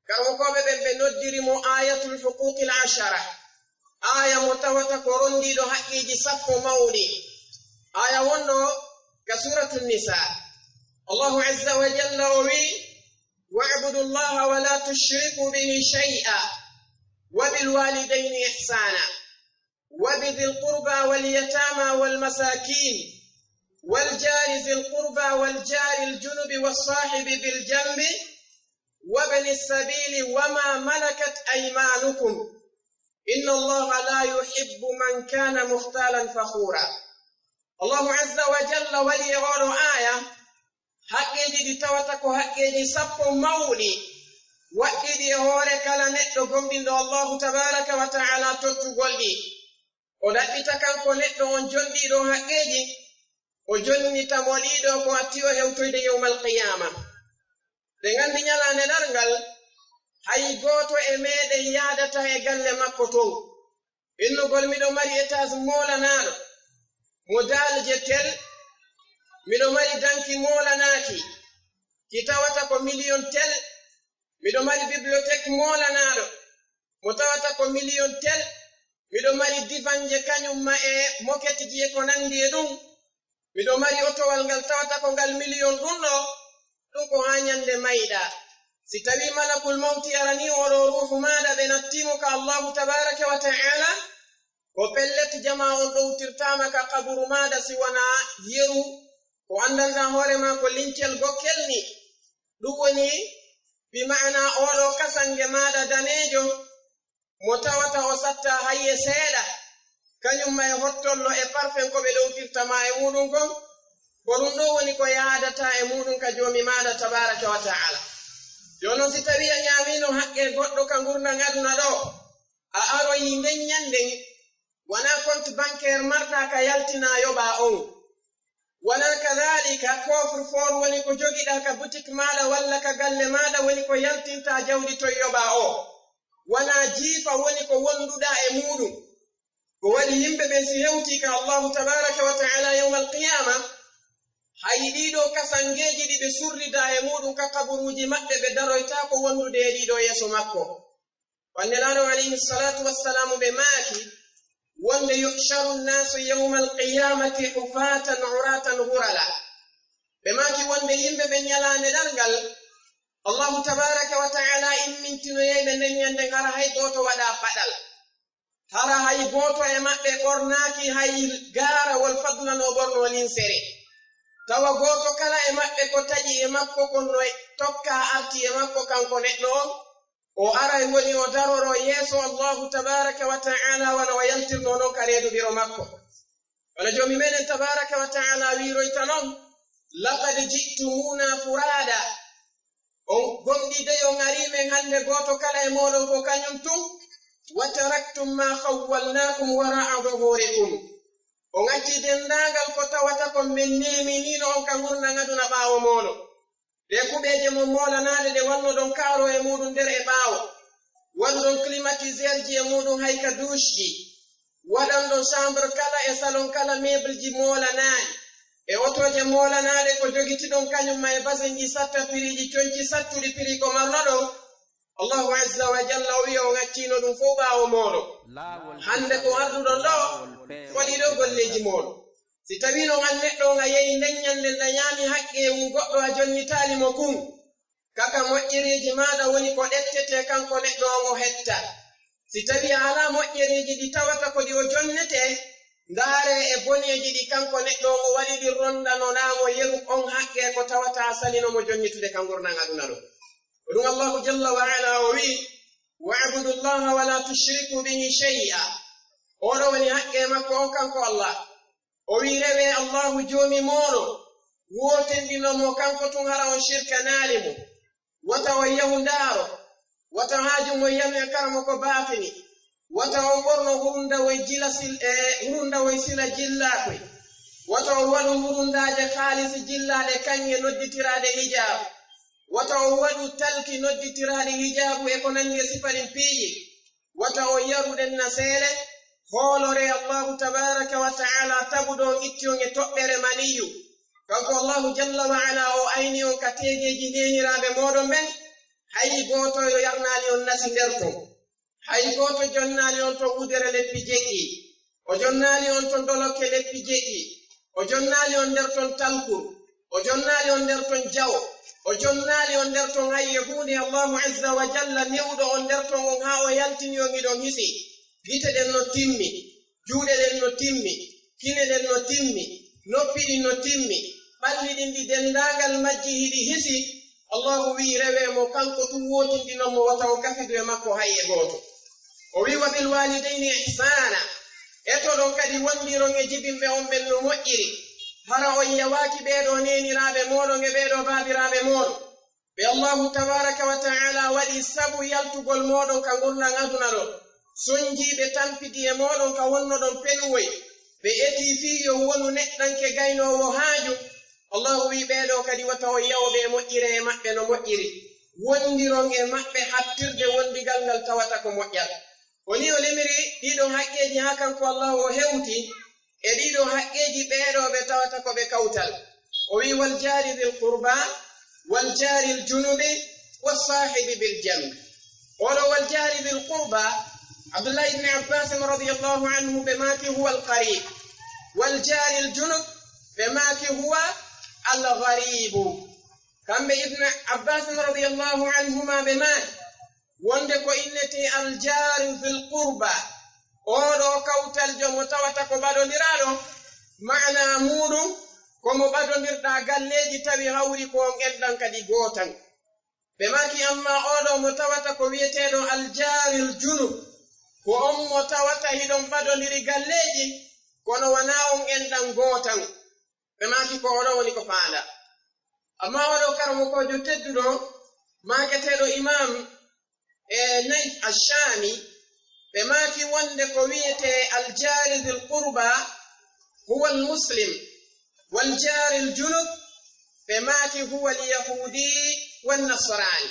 Karamokooɓe ɓen ɓe noddiri mo aayatul huquuqil ashara. Aaya mo tawata ko rondiiɗo haqqeeji sappo mawɗi. Aaya wonɗo ka Suuratu Nisaa. Allahu azza wa jalla o wi'i, "Wa'budu Allaha wa la tushriku bihi shay'a, wa bil walidayni ihsana." وبذي القربى واليتامى والمساكين والجار ذي القربى والجار الجنب والصاحب بالجنب وابن السبيل وما ملكت أيمانكم إن الله لا يحب من كان مختالا فخورا. Allahu azza wa jalla waɗi e oo ɗoo aaya haqqeeji ɗi tawata ko haqqeeji sappo mawɗi, waɗɗiiɗi e hoore kala neɗɗo gomɗinɗo Allahu tabaaraka wa ta'ala tottugol ɗi. O ɗaɓɓita kanko neɗɗo on jonɗiiɗo haqqeeji, o jonnita mo ɗii ɗoo ko atti o hewtoyde yawmal qiyaama. Ɗen anndi ñalaande darngal, hay gooto e meeɗen yaadataa e galle makko ton. Innugol miɗo mari etaas moolanaaɗo, mo daalje tel, miɗo mari danki moolanaaki, ki tawata ko miliyon tel, miɗo mari bibliotek moolanaaɗo, mo tawata ko miliyon tel, miɗo mari divanje kañum ma e moketji e ko nanndi e ɗum, miɗo mari otowal ngal tawata ko ngal miliyon ɗum ɗoo, ɗum ko haa ñande mayɗa. Si tawii malakul mawti aranii oo ɗoo ruuhu maaɗa ɓe nattii mo ka Allahu tabaaraka wa ta'ala, ko pellet jamaa on ɗowtirtaama ka qaburu maaɗa si wanaa yeru ko anndanɗaa hoore maa ko lincel gokkel ni. Ɗum woni bi ma'ana oo ɗoo kasange maaɗa daneejo, mo tawata o sattaa hay e seeɗa, kañum ma e hottollo e parfen ko ɓe ɗowtirta ma e muuɗum kon, ko ɗum ɗoo woni ko yaadataa e muuɗum ka Joomi maaɗa tabaaraka wa ta'ala. Jooni non, si tawii a ñaamiino haqqe goɗɗo ka ngurndan aduna ɗoo, a aroyii nden ñanden, wanaa compte bancaire marɗaa ka yaltinaa yoɓaa on. Wanaa kadaalika, coffre-fort woni ko jogiɗaa ka boutique maaɗa walla ka galle maaɗa woni ko yaltintaa jawdi ton yoɓaa o. Wanaa jiifa woni ko wonduɗaa e muuɗum. Ko waɗi yimɓe ɓen si hewtii ka Allahu tabaaraka wa ta'ala yawmal qiyaama, hay ɗii ɗoo kasangeeji ɗi ɓe surridaa e muuɗum ka kaburuuji maɓɓe, ɓe daroytaako wondude e ɗii ɗoo yeeso makko. Wa Nelaaɗo alayhi salaatu wassalaamu ɓe maaki wonde, "Yuhsharu nnaasu yawmal qiyaamati hufaatan uratan ghurala." Ɓe maaki wonde yimɓe ɓen ñalaande darngal, Allahu tabaaraka wa ta'ala immintinoyay ɓe nden ñande hara hay gooto waɗaa paɗal. Hara hay gooto e maɓɓe ɓornaaki hay gaarawol fadlan o ɓornoo linsere. Tawa gooto kala e maɓɓe ko taƴi e makko kon no tokkaa arti e makko kanko neɗɗo on, o aray woni o daroroo yeeso Allahu tabaaraka wa ta'ala wano o yaltirnoo non ka reeduɓiro makko. Wano Joomi meɗen tabaaraka wa ta'ala wiiroyta non, "Laqad ji'tumuuna furaada." On gomɗii dey on arii men hande gooto kala e mooɗon ko kañum tun, "wa taraktum ma khawwalnaakum wara'a zuhurikum." On acci denndaangal ko tawata kon men neeminiino on ka ngurndan aduna ɓaawo mooɗon. Ɗee kuɓeeje mon moolanaaɗe ɗe wannoɗon kaaroo e muuɗum nder e ɓaawo, waɗuɗon climatiseurji e muuɗum hay ka duusji, waɗanɗon chambre kala e salon kala meuble ji moolanaaɗi, e otooje moolanaaɗe ko jogitiɗon kañum ma e basenji satta piriiji conci sattuɗi piri ko marnoɗon. Allahu azza wa jalla o wi'a on acciino ɗum fow ɓaawo mooɗon. Hande ko arduɗon ɗoo, waɗii ɗoo golleeji mooɗon. Si tawii non an neɗɗo on a yehi nden ñande nda ñaami haqqee mum goɗɗo a jonnitaali mo kun, Kaka moƴƴereeji maaɗa woni ko ɗettetee kanko neɗɗo on o hetta. Si tawii a alaa moƴƴereeji ɗi tawata ko ɗi o jonnetee, ndaaree e boneeji ɗi kanko neɗɗo on o waɗi ɗin, rondanonaa mo yeru on haqqee ko tawata a salino mo jonnitude ka ngurndan aduna ɗon. Ko ɗun Allaahu jalla wa ala o wi'i, "Wa'budu Llaaha wa laa tushriku bihi shay'a." Oo ɗoo woni haqqee makko on kanko Allah. O wi'i, "Rewee Allaahu Joomi mooɗon, wootindinon mo kanko tun, hara on shirkanaali mo. Wata on yahu ndaaro, wata haaju mon yanu e karamoko baatini, wata on ɓorno hurundawoy jila sil-, e hurundawoy sila jillaakoy, wata on waɗu hurundaaje haalisi jillaaɗe kaŋŋe nodditiraaɗe hijaabu, wata on waɗu talki nodditiraaɗi hijaabu e ko nanndi e sifa ɗin piiji." Wata on yaru ɗen na seele, hooloree Allaahu tabaaraka wa ta'aalaa taguɗo on itti on e toɓɓere maniyyu. Kanko Allaahu jalla wa ala o ayni on ka teegeeji neeniraaɓe mooɗon ɓen, hay gooto yo yarnaali on nasi nder ton. Hay gooto jonnaali on ton wudere leppi jeɗɗi. O jonnaali on ton dolokke leppi jeɗɗi. O jonnaali on nder ton talkuru. O jonnaali on nder ton jawo. O jonnaali on nder ton hay e huunde. Allaahu azza wa jalla newɗo on nder ton on haa o yaltini on hiɗon hisi. Gite ɗen no timmi, juuɗe ɗen no timmi, kine ɗen no timmi, noppi ɗin no timmi, ɓalli ɗin ɗi denndaangal majji hiɗi hisi. Allaahu wi'i, rewee mo, kanko tun wootindinon mo, wata on kafidu e makko hay e gooto. O wi'i, "Wa bil waalidayni ihsaana." Etoɗon kadi wondiron e jibinɓe on ɓen no moƴƴiri. Hara on yawaaki ɓee ɗoo neeniraaɓe mooɗon e ɓee ɗoo baabiraaɓe mooɗon, ɓe Allaahu tabaaraka wa ta'aalaa waɗi sabu yaltugol mooɗon ka ngurndan aduna ɗoo, sonjii ɓe, tampiti e mooɗon ka wonnoɗon penuwoy, ɓe etii fii yo wonu neɗɗanke gaynoowo haaju. Allaahu wi'i, ɓee ɗoo kadi wata on yawo ɓe e moƴƴiree e maɓɓe no moƴƴiri. Wondiron e maɓɓe hattirde wondigal ngal tawata ko moƴƴal. Ko nii o limiri ɗii ɗoo haqqeeji haa kanko Allaahu o hewti e ɗii ɗoo haqqeeji ɓee ɗoo ɓe tawata ko ɓe kawtal. O wi'i, "Wal jaari dil qurba, wal jaari l junubi, was saahibi bil janbi." Oo ɗoo wal jaari dil qurba, Abdullahi ibn Abbas radiyallaahu anhu ɓe maaki, "Huwa al qarib." Wal jaari l junub ɓe maaki, "Huwa al gharibu." Kamɓe Ibn Abbas radiyallaahu anhuma ɓe maaki, wonde ko innetee al jaaru dhil qurba, oo ɗoo kawtaljo mo tawata ko ɓadondiraaɗo, maanaa muuɗum ko mo ɓadondirɗaa galleeji tawi hawri ko on enɗan kadi gootan. Ɓe maaki, ammaa oo ɗoo mo tawata ko wi'eteeɗo al jaaril junub, ko on mo tawata hiɗon ɓadondiri galleeji, kono wanaa on enɗan gootan. Ɓe maaki, ko oo ɗoo woni ko faandaa. Ammaa oo ɗoo karamokoojo tedduɗo, maaketeeɗo Imaam, e, Nayf Ash-Shaami, ɓe maaki wonde ko wi'etee al jaari dhil qurba huwa al muslim, wal jaari al junub, ɓe maaki huwa al yahuudi wan nasraani.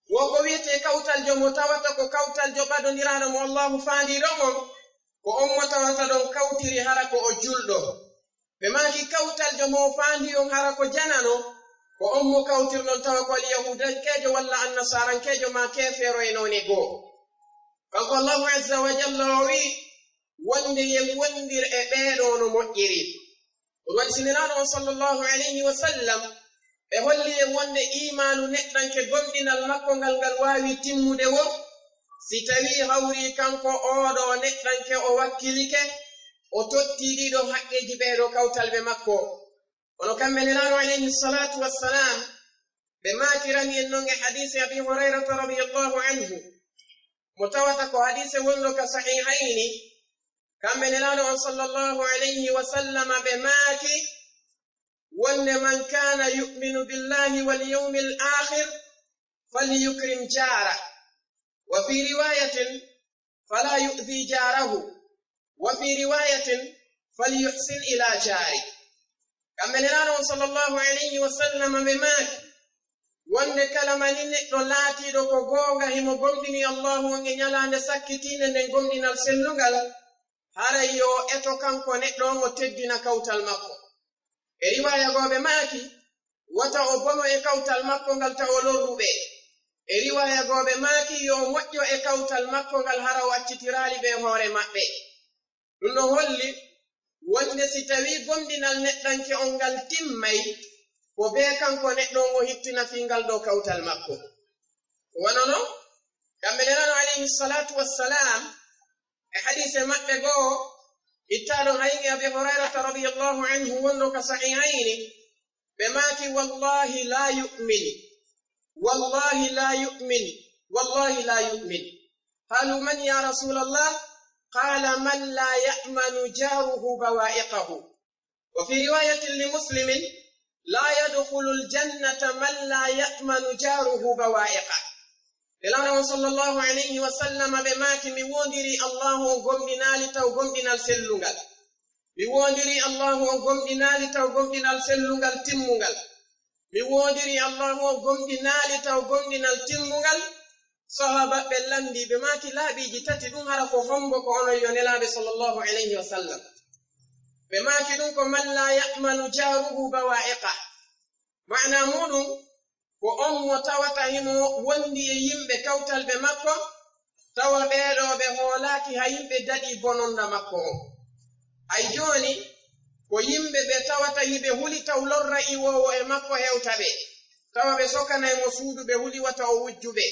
Wo ko wi'etee kawtaljo mo tawata ko kawtaljo ɓadondiraaɗo mo Allaahu faandiiɗo mo, ko on mo tawata ɗon kawtiri hara ko o julɗo. Ɓe maaki kawtaljo mo o faandi on hara ko janano, ko on mo kawtirɗon tawa ko alyahuudankeejo walla annasarankeejo maa keefeero e noone goo. Kanko Allaahu azza wa jalla o wi'i wonde yen wondir e ɓee ɗoo no moƴƴiri. Ɗun waɗi si Nelaaɗo on sallallahu alayhi wa sallam ɓe holli en wonde iimaanu neɗɗanke gomɗinal makko ngal ngal waawi timmude wo si tawii hawrii kanko oo ɗoo neɗɗanke o wakkilike, o tottii ɗii ɗoo haqqeeji ɓee ɗoo kawtalɓe makko. Kono kamɓe Nelaaɗo alayhi salaatu wassalaam ɓe maakirani en non e hadiisi Abii Hurayrata radiyallaahu anhu, mo tawata ko hadiise wonɗo ka Sahihayni, kamɓe Nelaaɗo on sallallahu alayhi wa sallama ɓe maaki wonde, "Man kaana yu'minu billahi wal yawmil aakhir falyukrim jaarah, wa fi riwaayatin falaa yu'dhi jaarahu, wa fi riwaayatin falyuhsin ila jaarih." Kamɓe Nelaaɗo on sallallahu alayhi wa sallama ɓe maaki wonde kala mani neɗɗo laatiiɗo ko goonga himo gomɗini Allaahu on e ñalaande sakkitiinde nden gomɗinal sellungal, haray yo o eto kanko neɗɗo on o teddina kawtal makko. E riwaaya goo ɓe maaki, wata o bono e kawtal makko ngal tawa o lorru ɓe. E riwaaya goo ɓe maaki, yo o moƴƴo e kawtal makko ngal hara o accitiraali ɓe hoore maɓɓe. Ɗun ɗon holli wonde si tawii gomɗinal neɗɗanke on ngal timmay, ko bee kanko neɗɗo on o hittina fii ngal ɗoo kawtal makko. Ko wano non, kamɓe Nelaaɗo alayhi salaatu wassalam, e hadiise maɓɓe goo, ittaaɗo hayin e Abi Hurayrata radiyallahu anhu wonɗo ka Sahihayni, ɓe maaki, "Wallahi la yu'min, wallahi la yu'min, wallahi la yu'min." Qaalu, "Man ya Rasulallah?" Qaala, "Man la ya'manu jaaruhu bawa'iqahu." Wa fi riwayatin li Muslimin, "La yadkhulul jannata man la ya'manu jaaruhu bawa'iqa." Nelaaɗo on sallallahu alayhi wa sallam ɓe maaki, "Mi woondirii Allaahu on gomɗinaali taw gomɗinal sellungal. Mi woondirii Allaahu on gomɗinaali taw gomɗinal sellungal timmungal. Mi woondirii Allaahu on gomɗinaali taw gomɗinal timmungal." Sahaabaaɓe lanndii, ɓe maaki, "Laabiiji tati ɗum hara ko hombo ko onon yo Nelaaɓe sallallahu alayhi wa sallam?" Ɓe maaki ɗum ko, "Man la ya'manu jaaruhu bawa'iqa." Maana muuɗum ko on mo tawata himo wondi e yimɓe kawtalɓe makko, tawa ɓee ɗoo ɓe hoolaaki hay yimɓe daɗii bononda makko on. Hay jooni, ko yimɓe ɓe tawata hiɓe huli taw lorra iwoowo e makko hewta ɓe, tawa ɓe sokanay mo suudu, ɓe huli wata o wujju ɓe,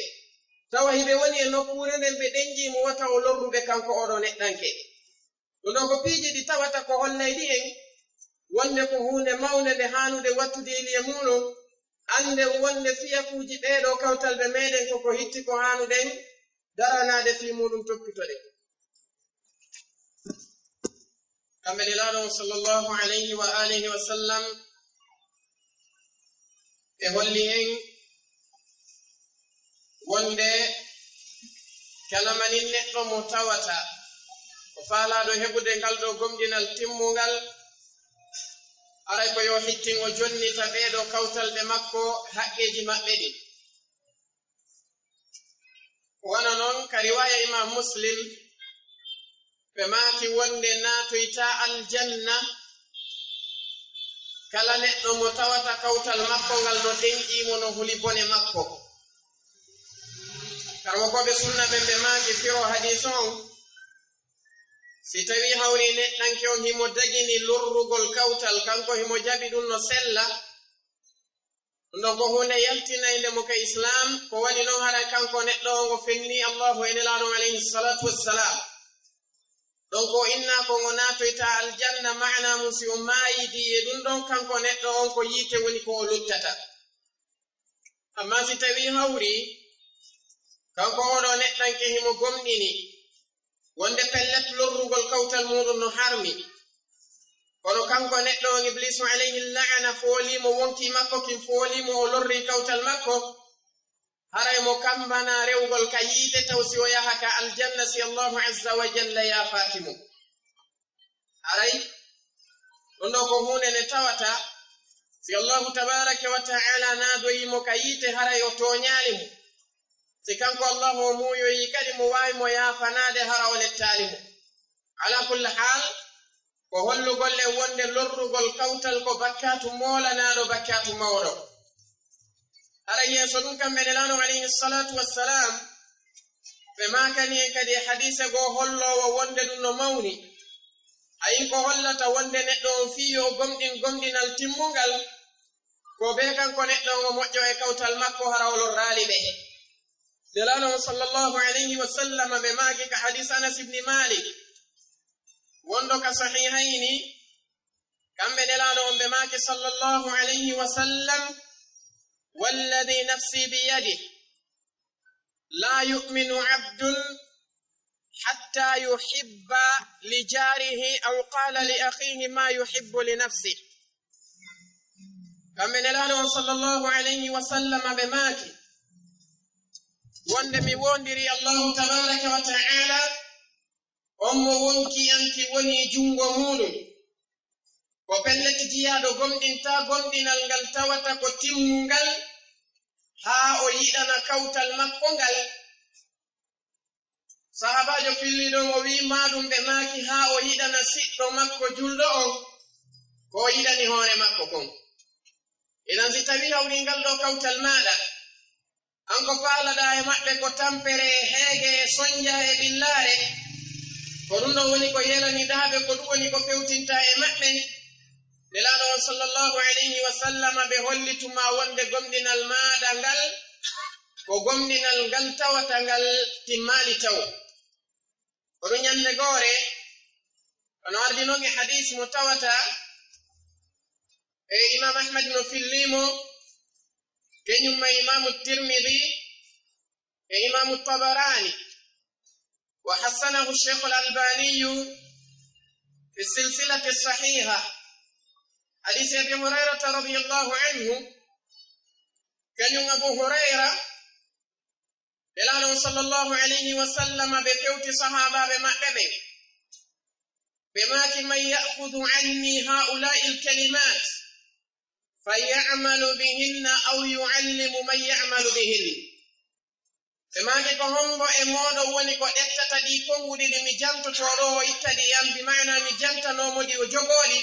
tawa hiɓe woni e nokkuure nden ɓe ɗenƴii mo wata o lorru ɓe kanko oo ɗoo neɗɗanke. Ɗum ɗoo ko piiji ɗi tawata ko hollayɗi en wonde ko huunde mawnde nde haanude wattude ili e muuɗum, annden wonde fiyakuuji ɓee ɗoo kawtalɓe meeɗen ko ko hitti ko haanuɗen daranaade fii muuɗum toppitoɗen. Kamɓe Nelaaɗo on sallallahu alayhi wa alihi wa sallam, ɓe holli en wonde kala manin neɗɗo mo tawata ko faalaaɗo heɓude ngal ɗoo gomɗinal timmungal, aray ko yo hittin o jonnita ɓee ɗoo kawtalɓe makko haqqeeji maɓɓe ɗin. Wano non ka riwaaya Imam Muslim, ɓe maaki wonde naatoyta aljanna kala neɗɗo mo tawata kawtal makko ngal no ɗenƴii mo, no huli bone makko. Karamokooɓe sunna ɓen ɓe maaki firo hadiis on, si tawii hawri neɗɗanke on himo dagini lorrugol kawtal, kanko himo jaɓi ɗum no sella, ɗum ɗon ko huunde yaltinaynde mo ka Islaam, ko waɗi non hara kanko neɗɗo on o fenni Allaahu e Nelaaɗo on alayhi salaatu wassalam. Ɗon ko inna ko ngo naatoyta aljanna, maana mum si o maayidi e ɗum ɗon, kanko neɗɗo on ko yiite woni ko o luttata. Amma si tawii hawri, kanko oo ɗoo neɗɗanke himo gomɗini wonde pellet lorrugol kawtal muuɗum no harmi, kono kanko neɗɗo on Ibliisu alayhi la'ana foolii mo, wonkii makko kin foolii mo, o lorri kawtal makko, haray mo kammbana rewgol ka yiite, taw si o yaha ka aljanna si Allaahu azza wa jalla yaafaaki mo. Haray ɗum ɗoo ko huunde nde tawata si Allaahu tabaaraka wa ta'aala naadoyii mo ka yiite, haray o tooñaali mo. Si kanko Allaahu o muuyoyii kadi mo waawi mo yaafanaade, hara o lettaali mo. Alaa kulli haal, ko hollugol en wonde lorrugol kawtal ko bakkaatu moolanaaɗo, bakkaatu mawɗo. Hara yeeso ɗum, kamɓe Nelaaɗo alayhi salaatu wassalam, ɓe maakani en kadi e hadiise goo holloowo wonde ɗum no mawni. Ayi ko hollata wonde neɗɗo on fii yo gomɗin gomɗinal timmungal, ko bee kanko neɗɗo on o moƴƴo e kawtal makko, hara o lorraali ɓe. Nelaaɗo on sallallahu alayhi wa sallam ɓe maaki ka hadiis Anas ibni Malik, wonɗo ka Sahihayni, kamɓe Nelaaɗo on ɓe maaki sallallahu alayhi wa sallam, "Walladhi nafsi biyadihi, la yu'minu abdun hatta yuhibba li jaarihi aw qaala li akhihi ma yuhibbu li nafsihi." Kamɓe Nelaaɗo on sallallahu alayhi wa sallam ɓe maaki, wonde mi woondiri Allahu tabaaraka wa ta'aala, on mo wonkii an ki woni junngo muuɗum. Ko pellet jiyaaɗo gomɗintaa gomɗinal ngal tawata ko timmungal, haa o yiɗana kawtal makko ngal. Sahaabaajo filliiɗo on o wi'i, maaɗum ɓe maaki, haa o yiɗana siɗɗo makko julɗo on ko o yiɗani hoore makko kon. Inan si tawii hawri ngal ɗoo kawtal maaɗa, an ko faalaɗaa e maɓɓe ko tampere e heege e sonnja e ɓillaare, ko ɗum ɗon woni ko yelaniɗaa ɓe, ko ɗum woni ko fewtintaa e maɓɓe. Nelaaɗo Sallallahu alayhi wa sallam ɓe hollitu ma wonde gomɗinal maaɗa ngal ko gomɗinal ngal tawata ngal timmaali taw. Kono ñande goore, kono ardi noon e hadis mo tawata e Imam Ahmad no fillimo, keñum ma Imamu Tirmidi e Imamu Tabarani, wa hassanahu Sheikhul Albaniyu fi silsilati sahiha. Hadisi Abi Hurairata radiyallahu anhu, kañum Abu Hurayra, Nelaaɗo on sallallahu alayhi wa sallam, ɓe fewti sahaabaaɓe maɓɓe ɓen. Ɓe maaki, "Man ya'khudhu anni ha'ula'il kalimat fa ya'malu bihinna aw yu'allimu man ya'malu bihin." Ɓe maaki, "Ko hombo e mooɗon woni ko ƴettata ɗi konnguɗi ɗi mi jantotoo ɗo, o itta ɗi yam, bi maana mi jantanoo mo ɗi, o jogoo ɗi,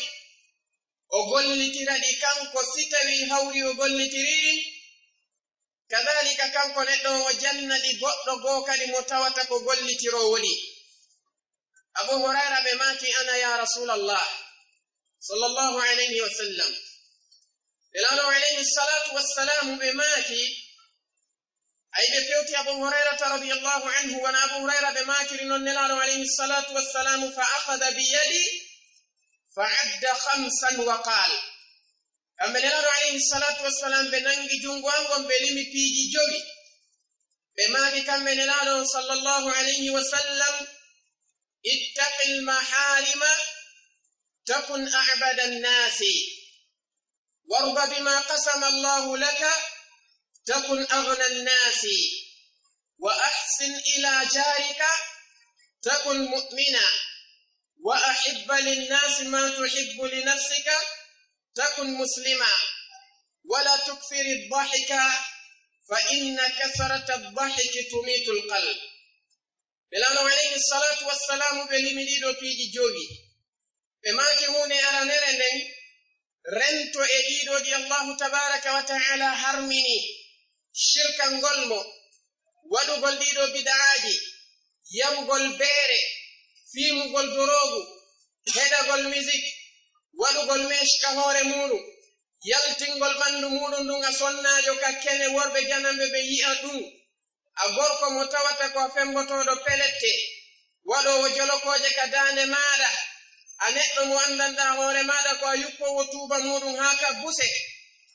o gollitira ɗi kanko, si tawii hawri o gollitirii ɗi? Kadhalika kanko neɗɗo on o janna ɗi goɗɗo goo kadi mo tawata ko gollitiroowo ɗi." Abu Hurayra ɓe maaki, "Ana ya Rasulallah, sallallahu alayhi wa sallam." Nelaaɗo alayhi salatu wassalamu ɓe maaki, ay ɓe fewti Abu Hurayrata radiyallahu anhu, wona Abu Hurayra ɓe maakiri non Nelaaɗo alayhi salatu wassalamu, fa akhadha bi yadi fa adda khamsan wa qal. Kamɓe Nelaaɗo alayhi salatu wassalam ɓe nangi junngo an ngon ɓe limi piiji jowi. Ɓe maaki kamɓe Nelaaɗo on sallallahu alayhi wa sallam, "Ittaqil maharima takun a'bada nnasi, warda bima qasama Allahu laka takun aghna nnasi, wa ahsin ila jarika takun mu'mina, wa ahibba linnasi ma tuhibbu li nafsika takun muslima, wala tukthiri dhahika fa inna kathrata dhahiki tumitu lqalb." Nelaaɗo alayhi salatu wassalamu ɓe limi ɗiɗo piiji jowi. Ɓe maaki huunde aranere nden, rento e ɗiɗo ɗi Allahu tabaraka wa ta'ala harmini, shirkangol mo, waɗugol ɗiɗo bid'aaji, yarugol beere, fiimugol doroogu, heɗagol musique, waɗugol mèche ka hoore muuɗum, yaltingol ɓanndu muuɗum ndun a sonnaajo ka kene worɓe jananɓe ɓe yi'a ɗum, a gorko mo tawata ko a fembotooɗo pelette, waɗoowo jolokooje ka daande maaɗa, a neɗɗo mo anndanɗaa hoore maaɗa ko a yuppoowo tuuba muuɗum haa ka buse,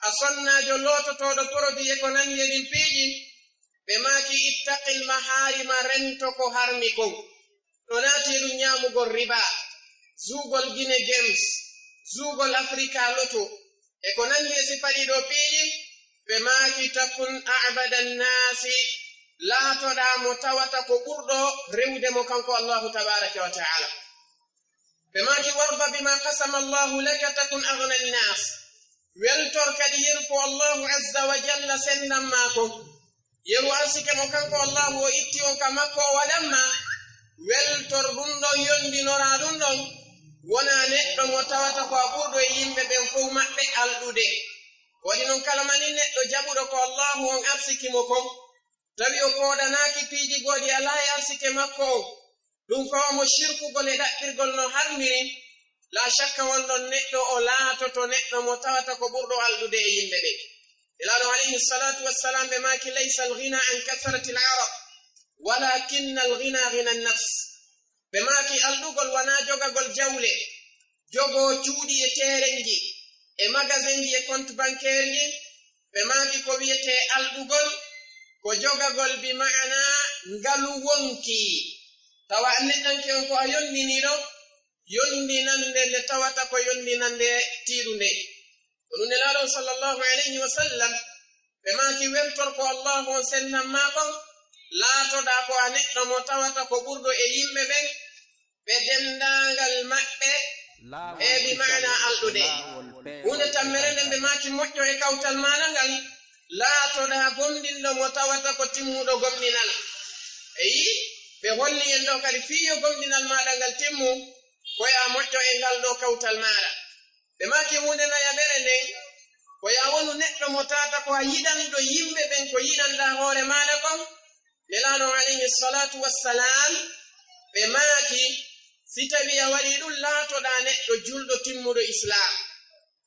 a sonnaajo loototooɗo porobi e ko nanndi e ɗin piiji, ɓe maaki, "Ittaqil maharima, rento ko harmi kon." Ɗo naati e ɗum ñaamugol riba, zuugol Guinée Games, zuugol Africa Lotto, e ko nanndi e sifa ɗiɗo piiji, ɓe maaki, "Takun a'bada nnaasi, laatoɗaa mo tawata ko ɓurɗo rewude mo kanko Allahu tabaraka wa ta'ala." Ɓe maaki, "Warda bima qasama Allahu laka takun aghna nnaas." Weltor kadi yeru ko Allahu azza wa jalla sendan maa kon. Yeru arsike mo kanko Allahu o itti on ka makko o waɗan ma. Weltor ɗum ɗon, yondinoraa ɗum ɗon. Wonaa neɗɗo mo tawata ko a ɓurɗo e yimɓe ɓen fow maɓɓe alɗude. Waɗi non kala mani neɗɗo jaɓuɗo ko Allahu on arsiki mo kon, tawi o pooɗanaaki piiji goo ɗi alaa e arsike makko on, ɗum fawa mo shirkugol e ɗaɓɓirgol no harmiri, laa shakka won ɗon neɗɗo o laatoto neɗɗo mo tawata ko ɓurɗo alɗude e yimɓe ɓen. Nelaaɗo alayhi salatu wassalam ɓe maaki, "Laysa al-ghina an kathrati al-araq, walakinna al-ghina ghina an-nafs." Ɓe maaki, "Alɗugol wanaa jogagol jawle, jogoo cuuɗi e teerenji, e magasinji e compte bancaire ji." Ɓe maaki, "Ko wiyetee alɗugol, ko jogagol bi ma'ana ngalu wonki. Tawa an neɗɗanke on ko a yondiniiɗo, yondinande nde tawata ko yondinande tiiɗunde." Ko ɗum Nelaaɗo on sallallahu alayhi wa sallam, ɓe maaki, "Weltor ko Allahu on sennan maa kon, laatoɗaa ko a neɗɗo mo tawata ko ɓurɗo e yimɓe ɓen, ɓe denndaangal maɓɓe, e bi maana alɗude." Huunde tammere nden ɓe maaki, "Moƴƴo e kawtal maaɗa ngal, laatoɗaa gomɗinɗo mo tawata ko timmuɗo gomɗinal." Eyi, ɓe holli en ɗo kadi fii yo gomɗinal maaɗa ngal timmu, ko yo a moƴƴo e ngal ɗo kawtal maaɗa. Ɓe maaki huunde nayaɓere nden, ko yo a wonu neɗɗo mo tawata ko a yiɗanɗo yimɓe ɓen ko yiɗanɗaa hoore maaɗa kon. Nelaaɗo alayhi salatu wassalam, ɓe maaki, "Si tawii a waɗii ɗum, laatoɗaa neɗɗo julɗo timmuɗo Islaam."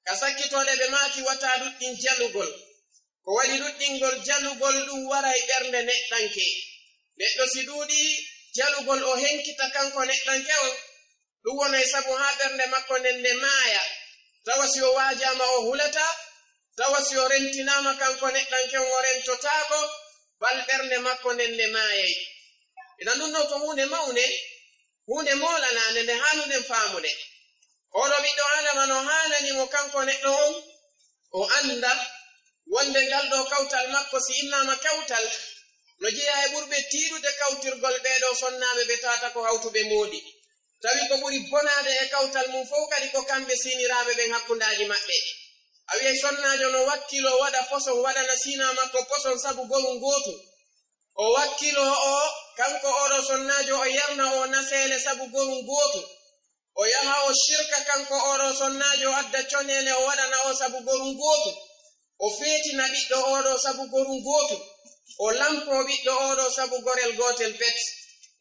Ka sakkitooɗe ɓe maaki wata ɗuɗɗin jalugol. Ko waɗi ɗuɗɗingol jalugol ɗum waray ɓernde neɗɗanke. Neɗɗo si ɗuuɗi jalugol o henkita kanko neɗɗanke on, ɗum wonay sabu haa ɓernde makko nden nde maaya. Tawa si o waajaama o hulata, tawa si o rentinaama kanko neɗɗanke on o rentotaako, bal ɓernde makko nden nde maayay. Inan ɗum ɗon ko huunde mawnde, huunde moolanaande nde haanuɗen faamude. Oɗo ɓiɗɗo Aadama no haanani mo kanko neɗɗo on, o annda wonde ngal ɗo kawtal makko si innaama kawtal, no jeyaa e ɓurɓe tiiɗude kawtirgol ɓee ɗoo sonnaaɓe ɓe taata ko hawtuɓe moodi. Tawi ko ɓuri bonaade e kawtal mum fow kadi ko kamɓe siiniraaɓe ɓen hakkundaaji maɓɓe. A wi'ay sonnaajo no wakkiloo waɗa poson, waɗana siinaa makko poson sabu gorum gootu. O wakkiloo o, kanko oɗo sonnaajo o yarna o naseele sabu gorum gootu. O yaha o sirka kanko oɗo sonnaajo o adda coneele o waɗana o sabu gorum gootu. O feetina ɓiɗɗo oɗo sabu gorum gootu. O lampo ɓiɗɗo oɗo sabu gorel gootel pet.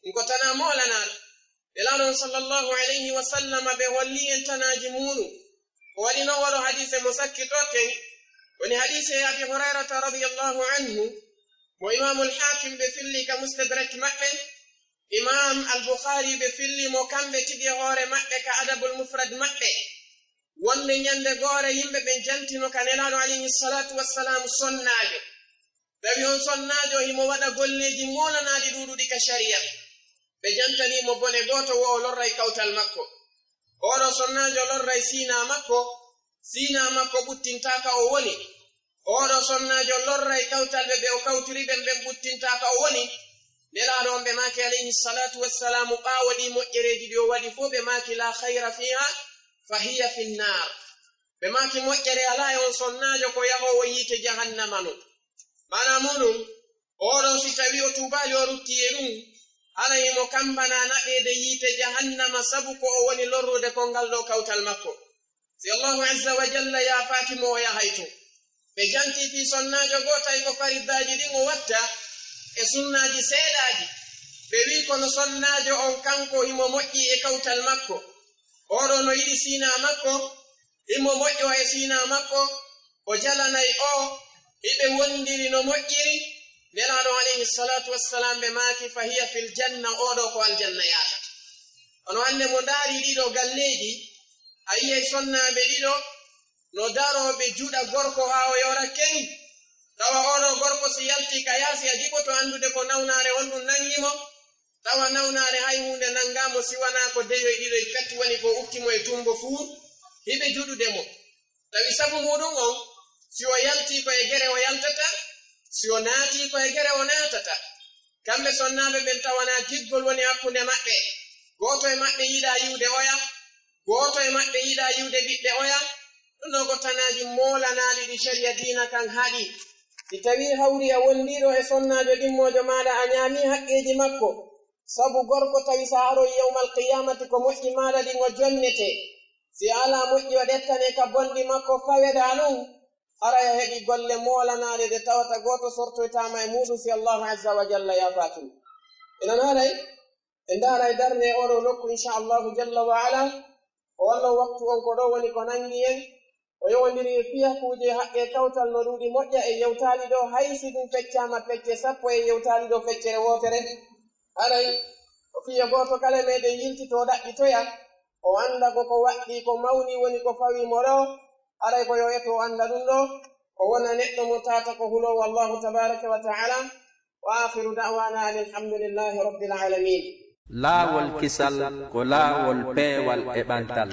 Ɗum ko tanaa moolanaaɗo. Nelaaɗo on sallallahu alayhi wa sallama ɓe holli en tanaaji muuɗum. Ko waɗi non oɗo hadiise mo sakkitorten, woni hadiise Abi Hurayrata radiyallahu anhu, mo Imaamul Haakim ɓe filli ka Mustadrak maɓɓe, Imaam Al-Bukhari ɓe filli mo kamɓe tigi e hoore maɓɓe ka Adabul Mufrad maɓɓe. Wonde ñande goore yimɓe ɓen jantino ka Nelaaɗo alayhi salatu wassalam sonnaajo. Tawi on sonnaajo himo waɗa golleeji moolanaaɗi ɗuuɗuɗi ka shari'a. Ɓe jantanii mo bone gooto wo o lorray kawtal makko. Oɗo sonnaajo lorray siinaa makko, siinaa makko ɓuttintaa ka o woni. Oɗo sonnaajo lorray kawtal ɓe ɓe o kawtiri ɓen ɓen ɓuttintaa ka o woni. Nelaaɗo on ɓe maaki alayhi salatu wassalamu ɓaawo ɗi moƴƴereeji ɗi o waɗi fow ɓe maaki la khayra fiha fa hiya fi nnar. Ɓe maaki moƴƴere alaa e on sonnaajo ko yahoowo yiite jahannama non. Maanaa muuɗum, oɗo si tawii o tuubaali o ruttii e ɗum, hara himo kambanaa naɓeede yiite jahannama sabu ko o woni lorrude kon ngal ɗoo kawtal makko. Si Allahu azza wa jalla yaafaaki mo o yahay to. Ɓe jantii fii sonnaajo goo tawi ko farillaaji ɗin o watta e sunnaaji seeɗaaji. Ɓe wi'i kono sonnaajo on kanko himo moƴƴi e kawtal makko. Oɗo no yiɗi siinaa makko, himo moƴƴo e siinaa makko, o jalanay o, hiɓe wondiri no moƴƴiri. Nelaaɗo alayhi salatu wassalam ɓe maaki fa hiya fil janna, oɗo ko aljanna yaata. Kono hannde mo ndaari ɗiɗo galleeji, a yi'ay sonnaaɓe ɗiɗo no daroo ɓe juɗa gorko haa o yora ken. Tawa oɗo gorko si yaltii ka yaasi a jiɓoto anndude ko nawnaare honɗum nangi mo. Tawa nawnaare hay huunde nangaa mo si wanaa ko deyoy ɗiɗoy pet woni ko ukki mo e tummbo fuur, hiɓe juɗude mo. Tawi sabu muuɗum on, si o yaltii ko e gere o yaltata, si o naatii ko e gere o naatata. Kamɓe sonnaaɓe ɓen tawanaa giggol woni hakkunde maɓɓe. Gooto e maɓɓe yiɗaa yi'ude oya, gooto e maɓɓe yiɗaa yi'ude ɓiɓɓe oya. Ɗum ɗoo ko tanaaji moolanaaɗi ɗi shari'a diina kan haɗi. Si tawii hawri a wondiiɗo e sonnaajo ɗimmoojo maaɗa a ñaamii haqqeeji makko, sabu gorko tawi si a aroyi yawmal qiyaamati ko moƴƴi maaɗa ɗin o jonnetee. Si a alaa moƴƴi o ƴettanee ka bonɗi makko faweɗaa ɗum, haray a heɓii golle moolanaaɗe ɗe tawata gooto sortoytaama e muuɗum si Allahu azza wa jalla yaafaaki mo. Inan haray, en ndaaray darnde e oɗo nokku, insha Allahu jalla wa ala. O wonno waktu on ko ɗo woni ko nangi en. O yowondiri e fiyakuuje haqqe kawtal no ɗuuɗi moƴƴa e yewtaali ɗo, hay si ɗum feccaama pecce sappo e yewtaali ɗo feccere wootere. Haray, o fiya gooto kala meɗen yiltitoo ɗaɓɓitoya, o annda ko ko waɗɗii ko mawni woni ko fawii mo ɗo. Haray ko yo eto o annda ɗum ɗo, o wona neɗɗo mo taata ko huloowo Allahu tabaraka wa ta'ala. Wa akhiru da'wana anil hamdulillahi rabbil alamin. Laawol kisal ko laawol peewal e ɓantal.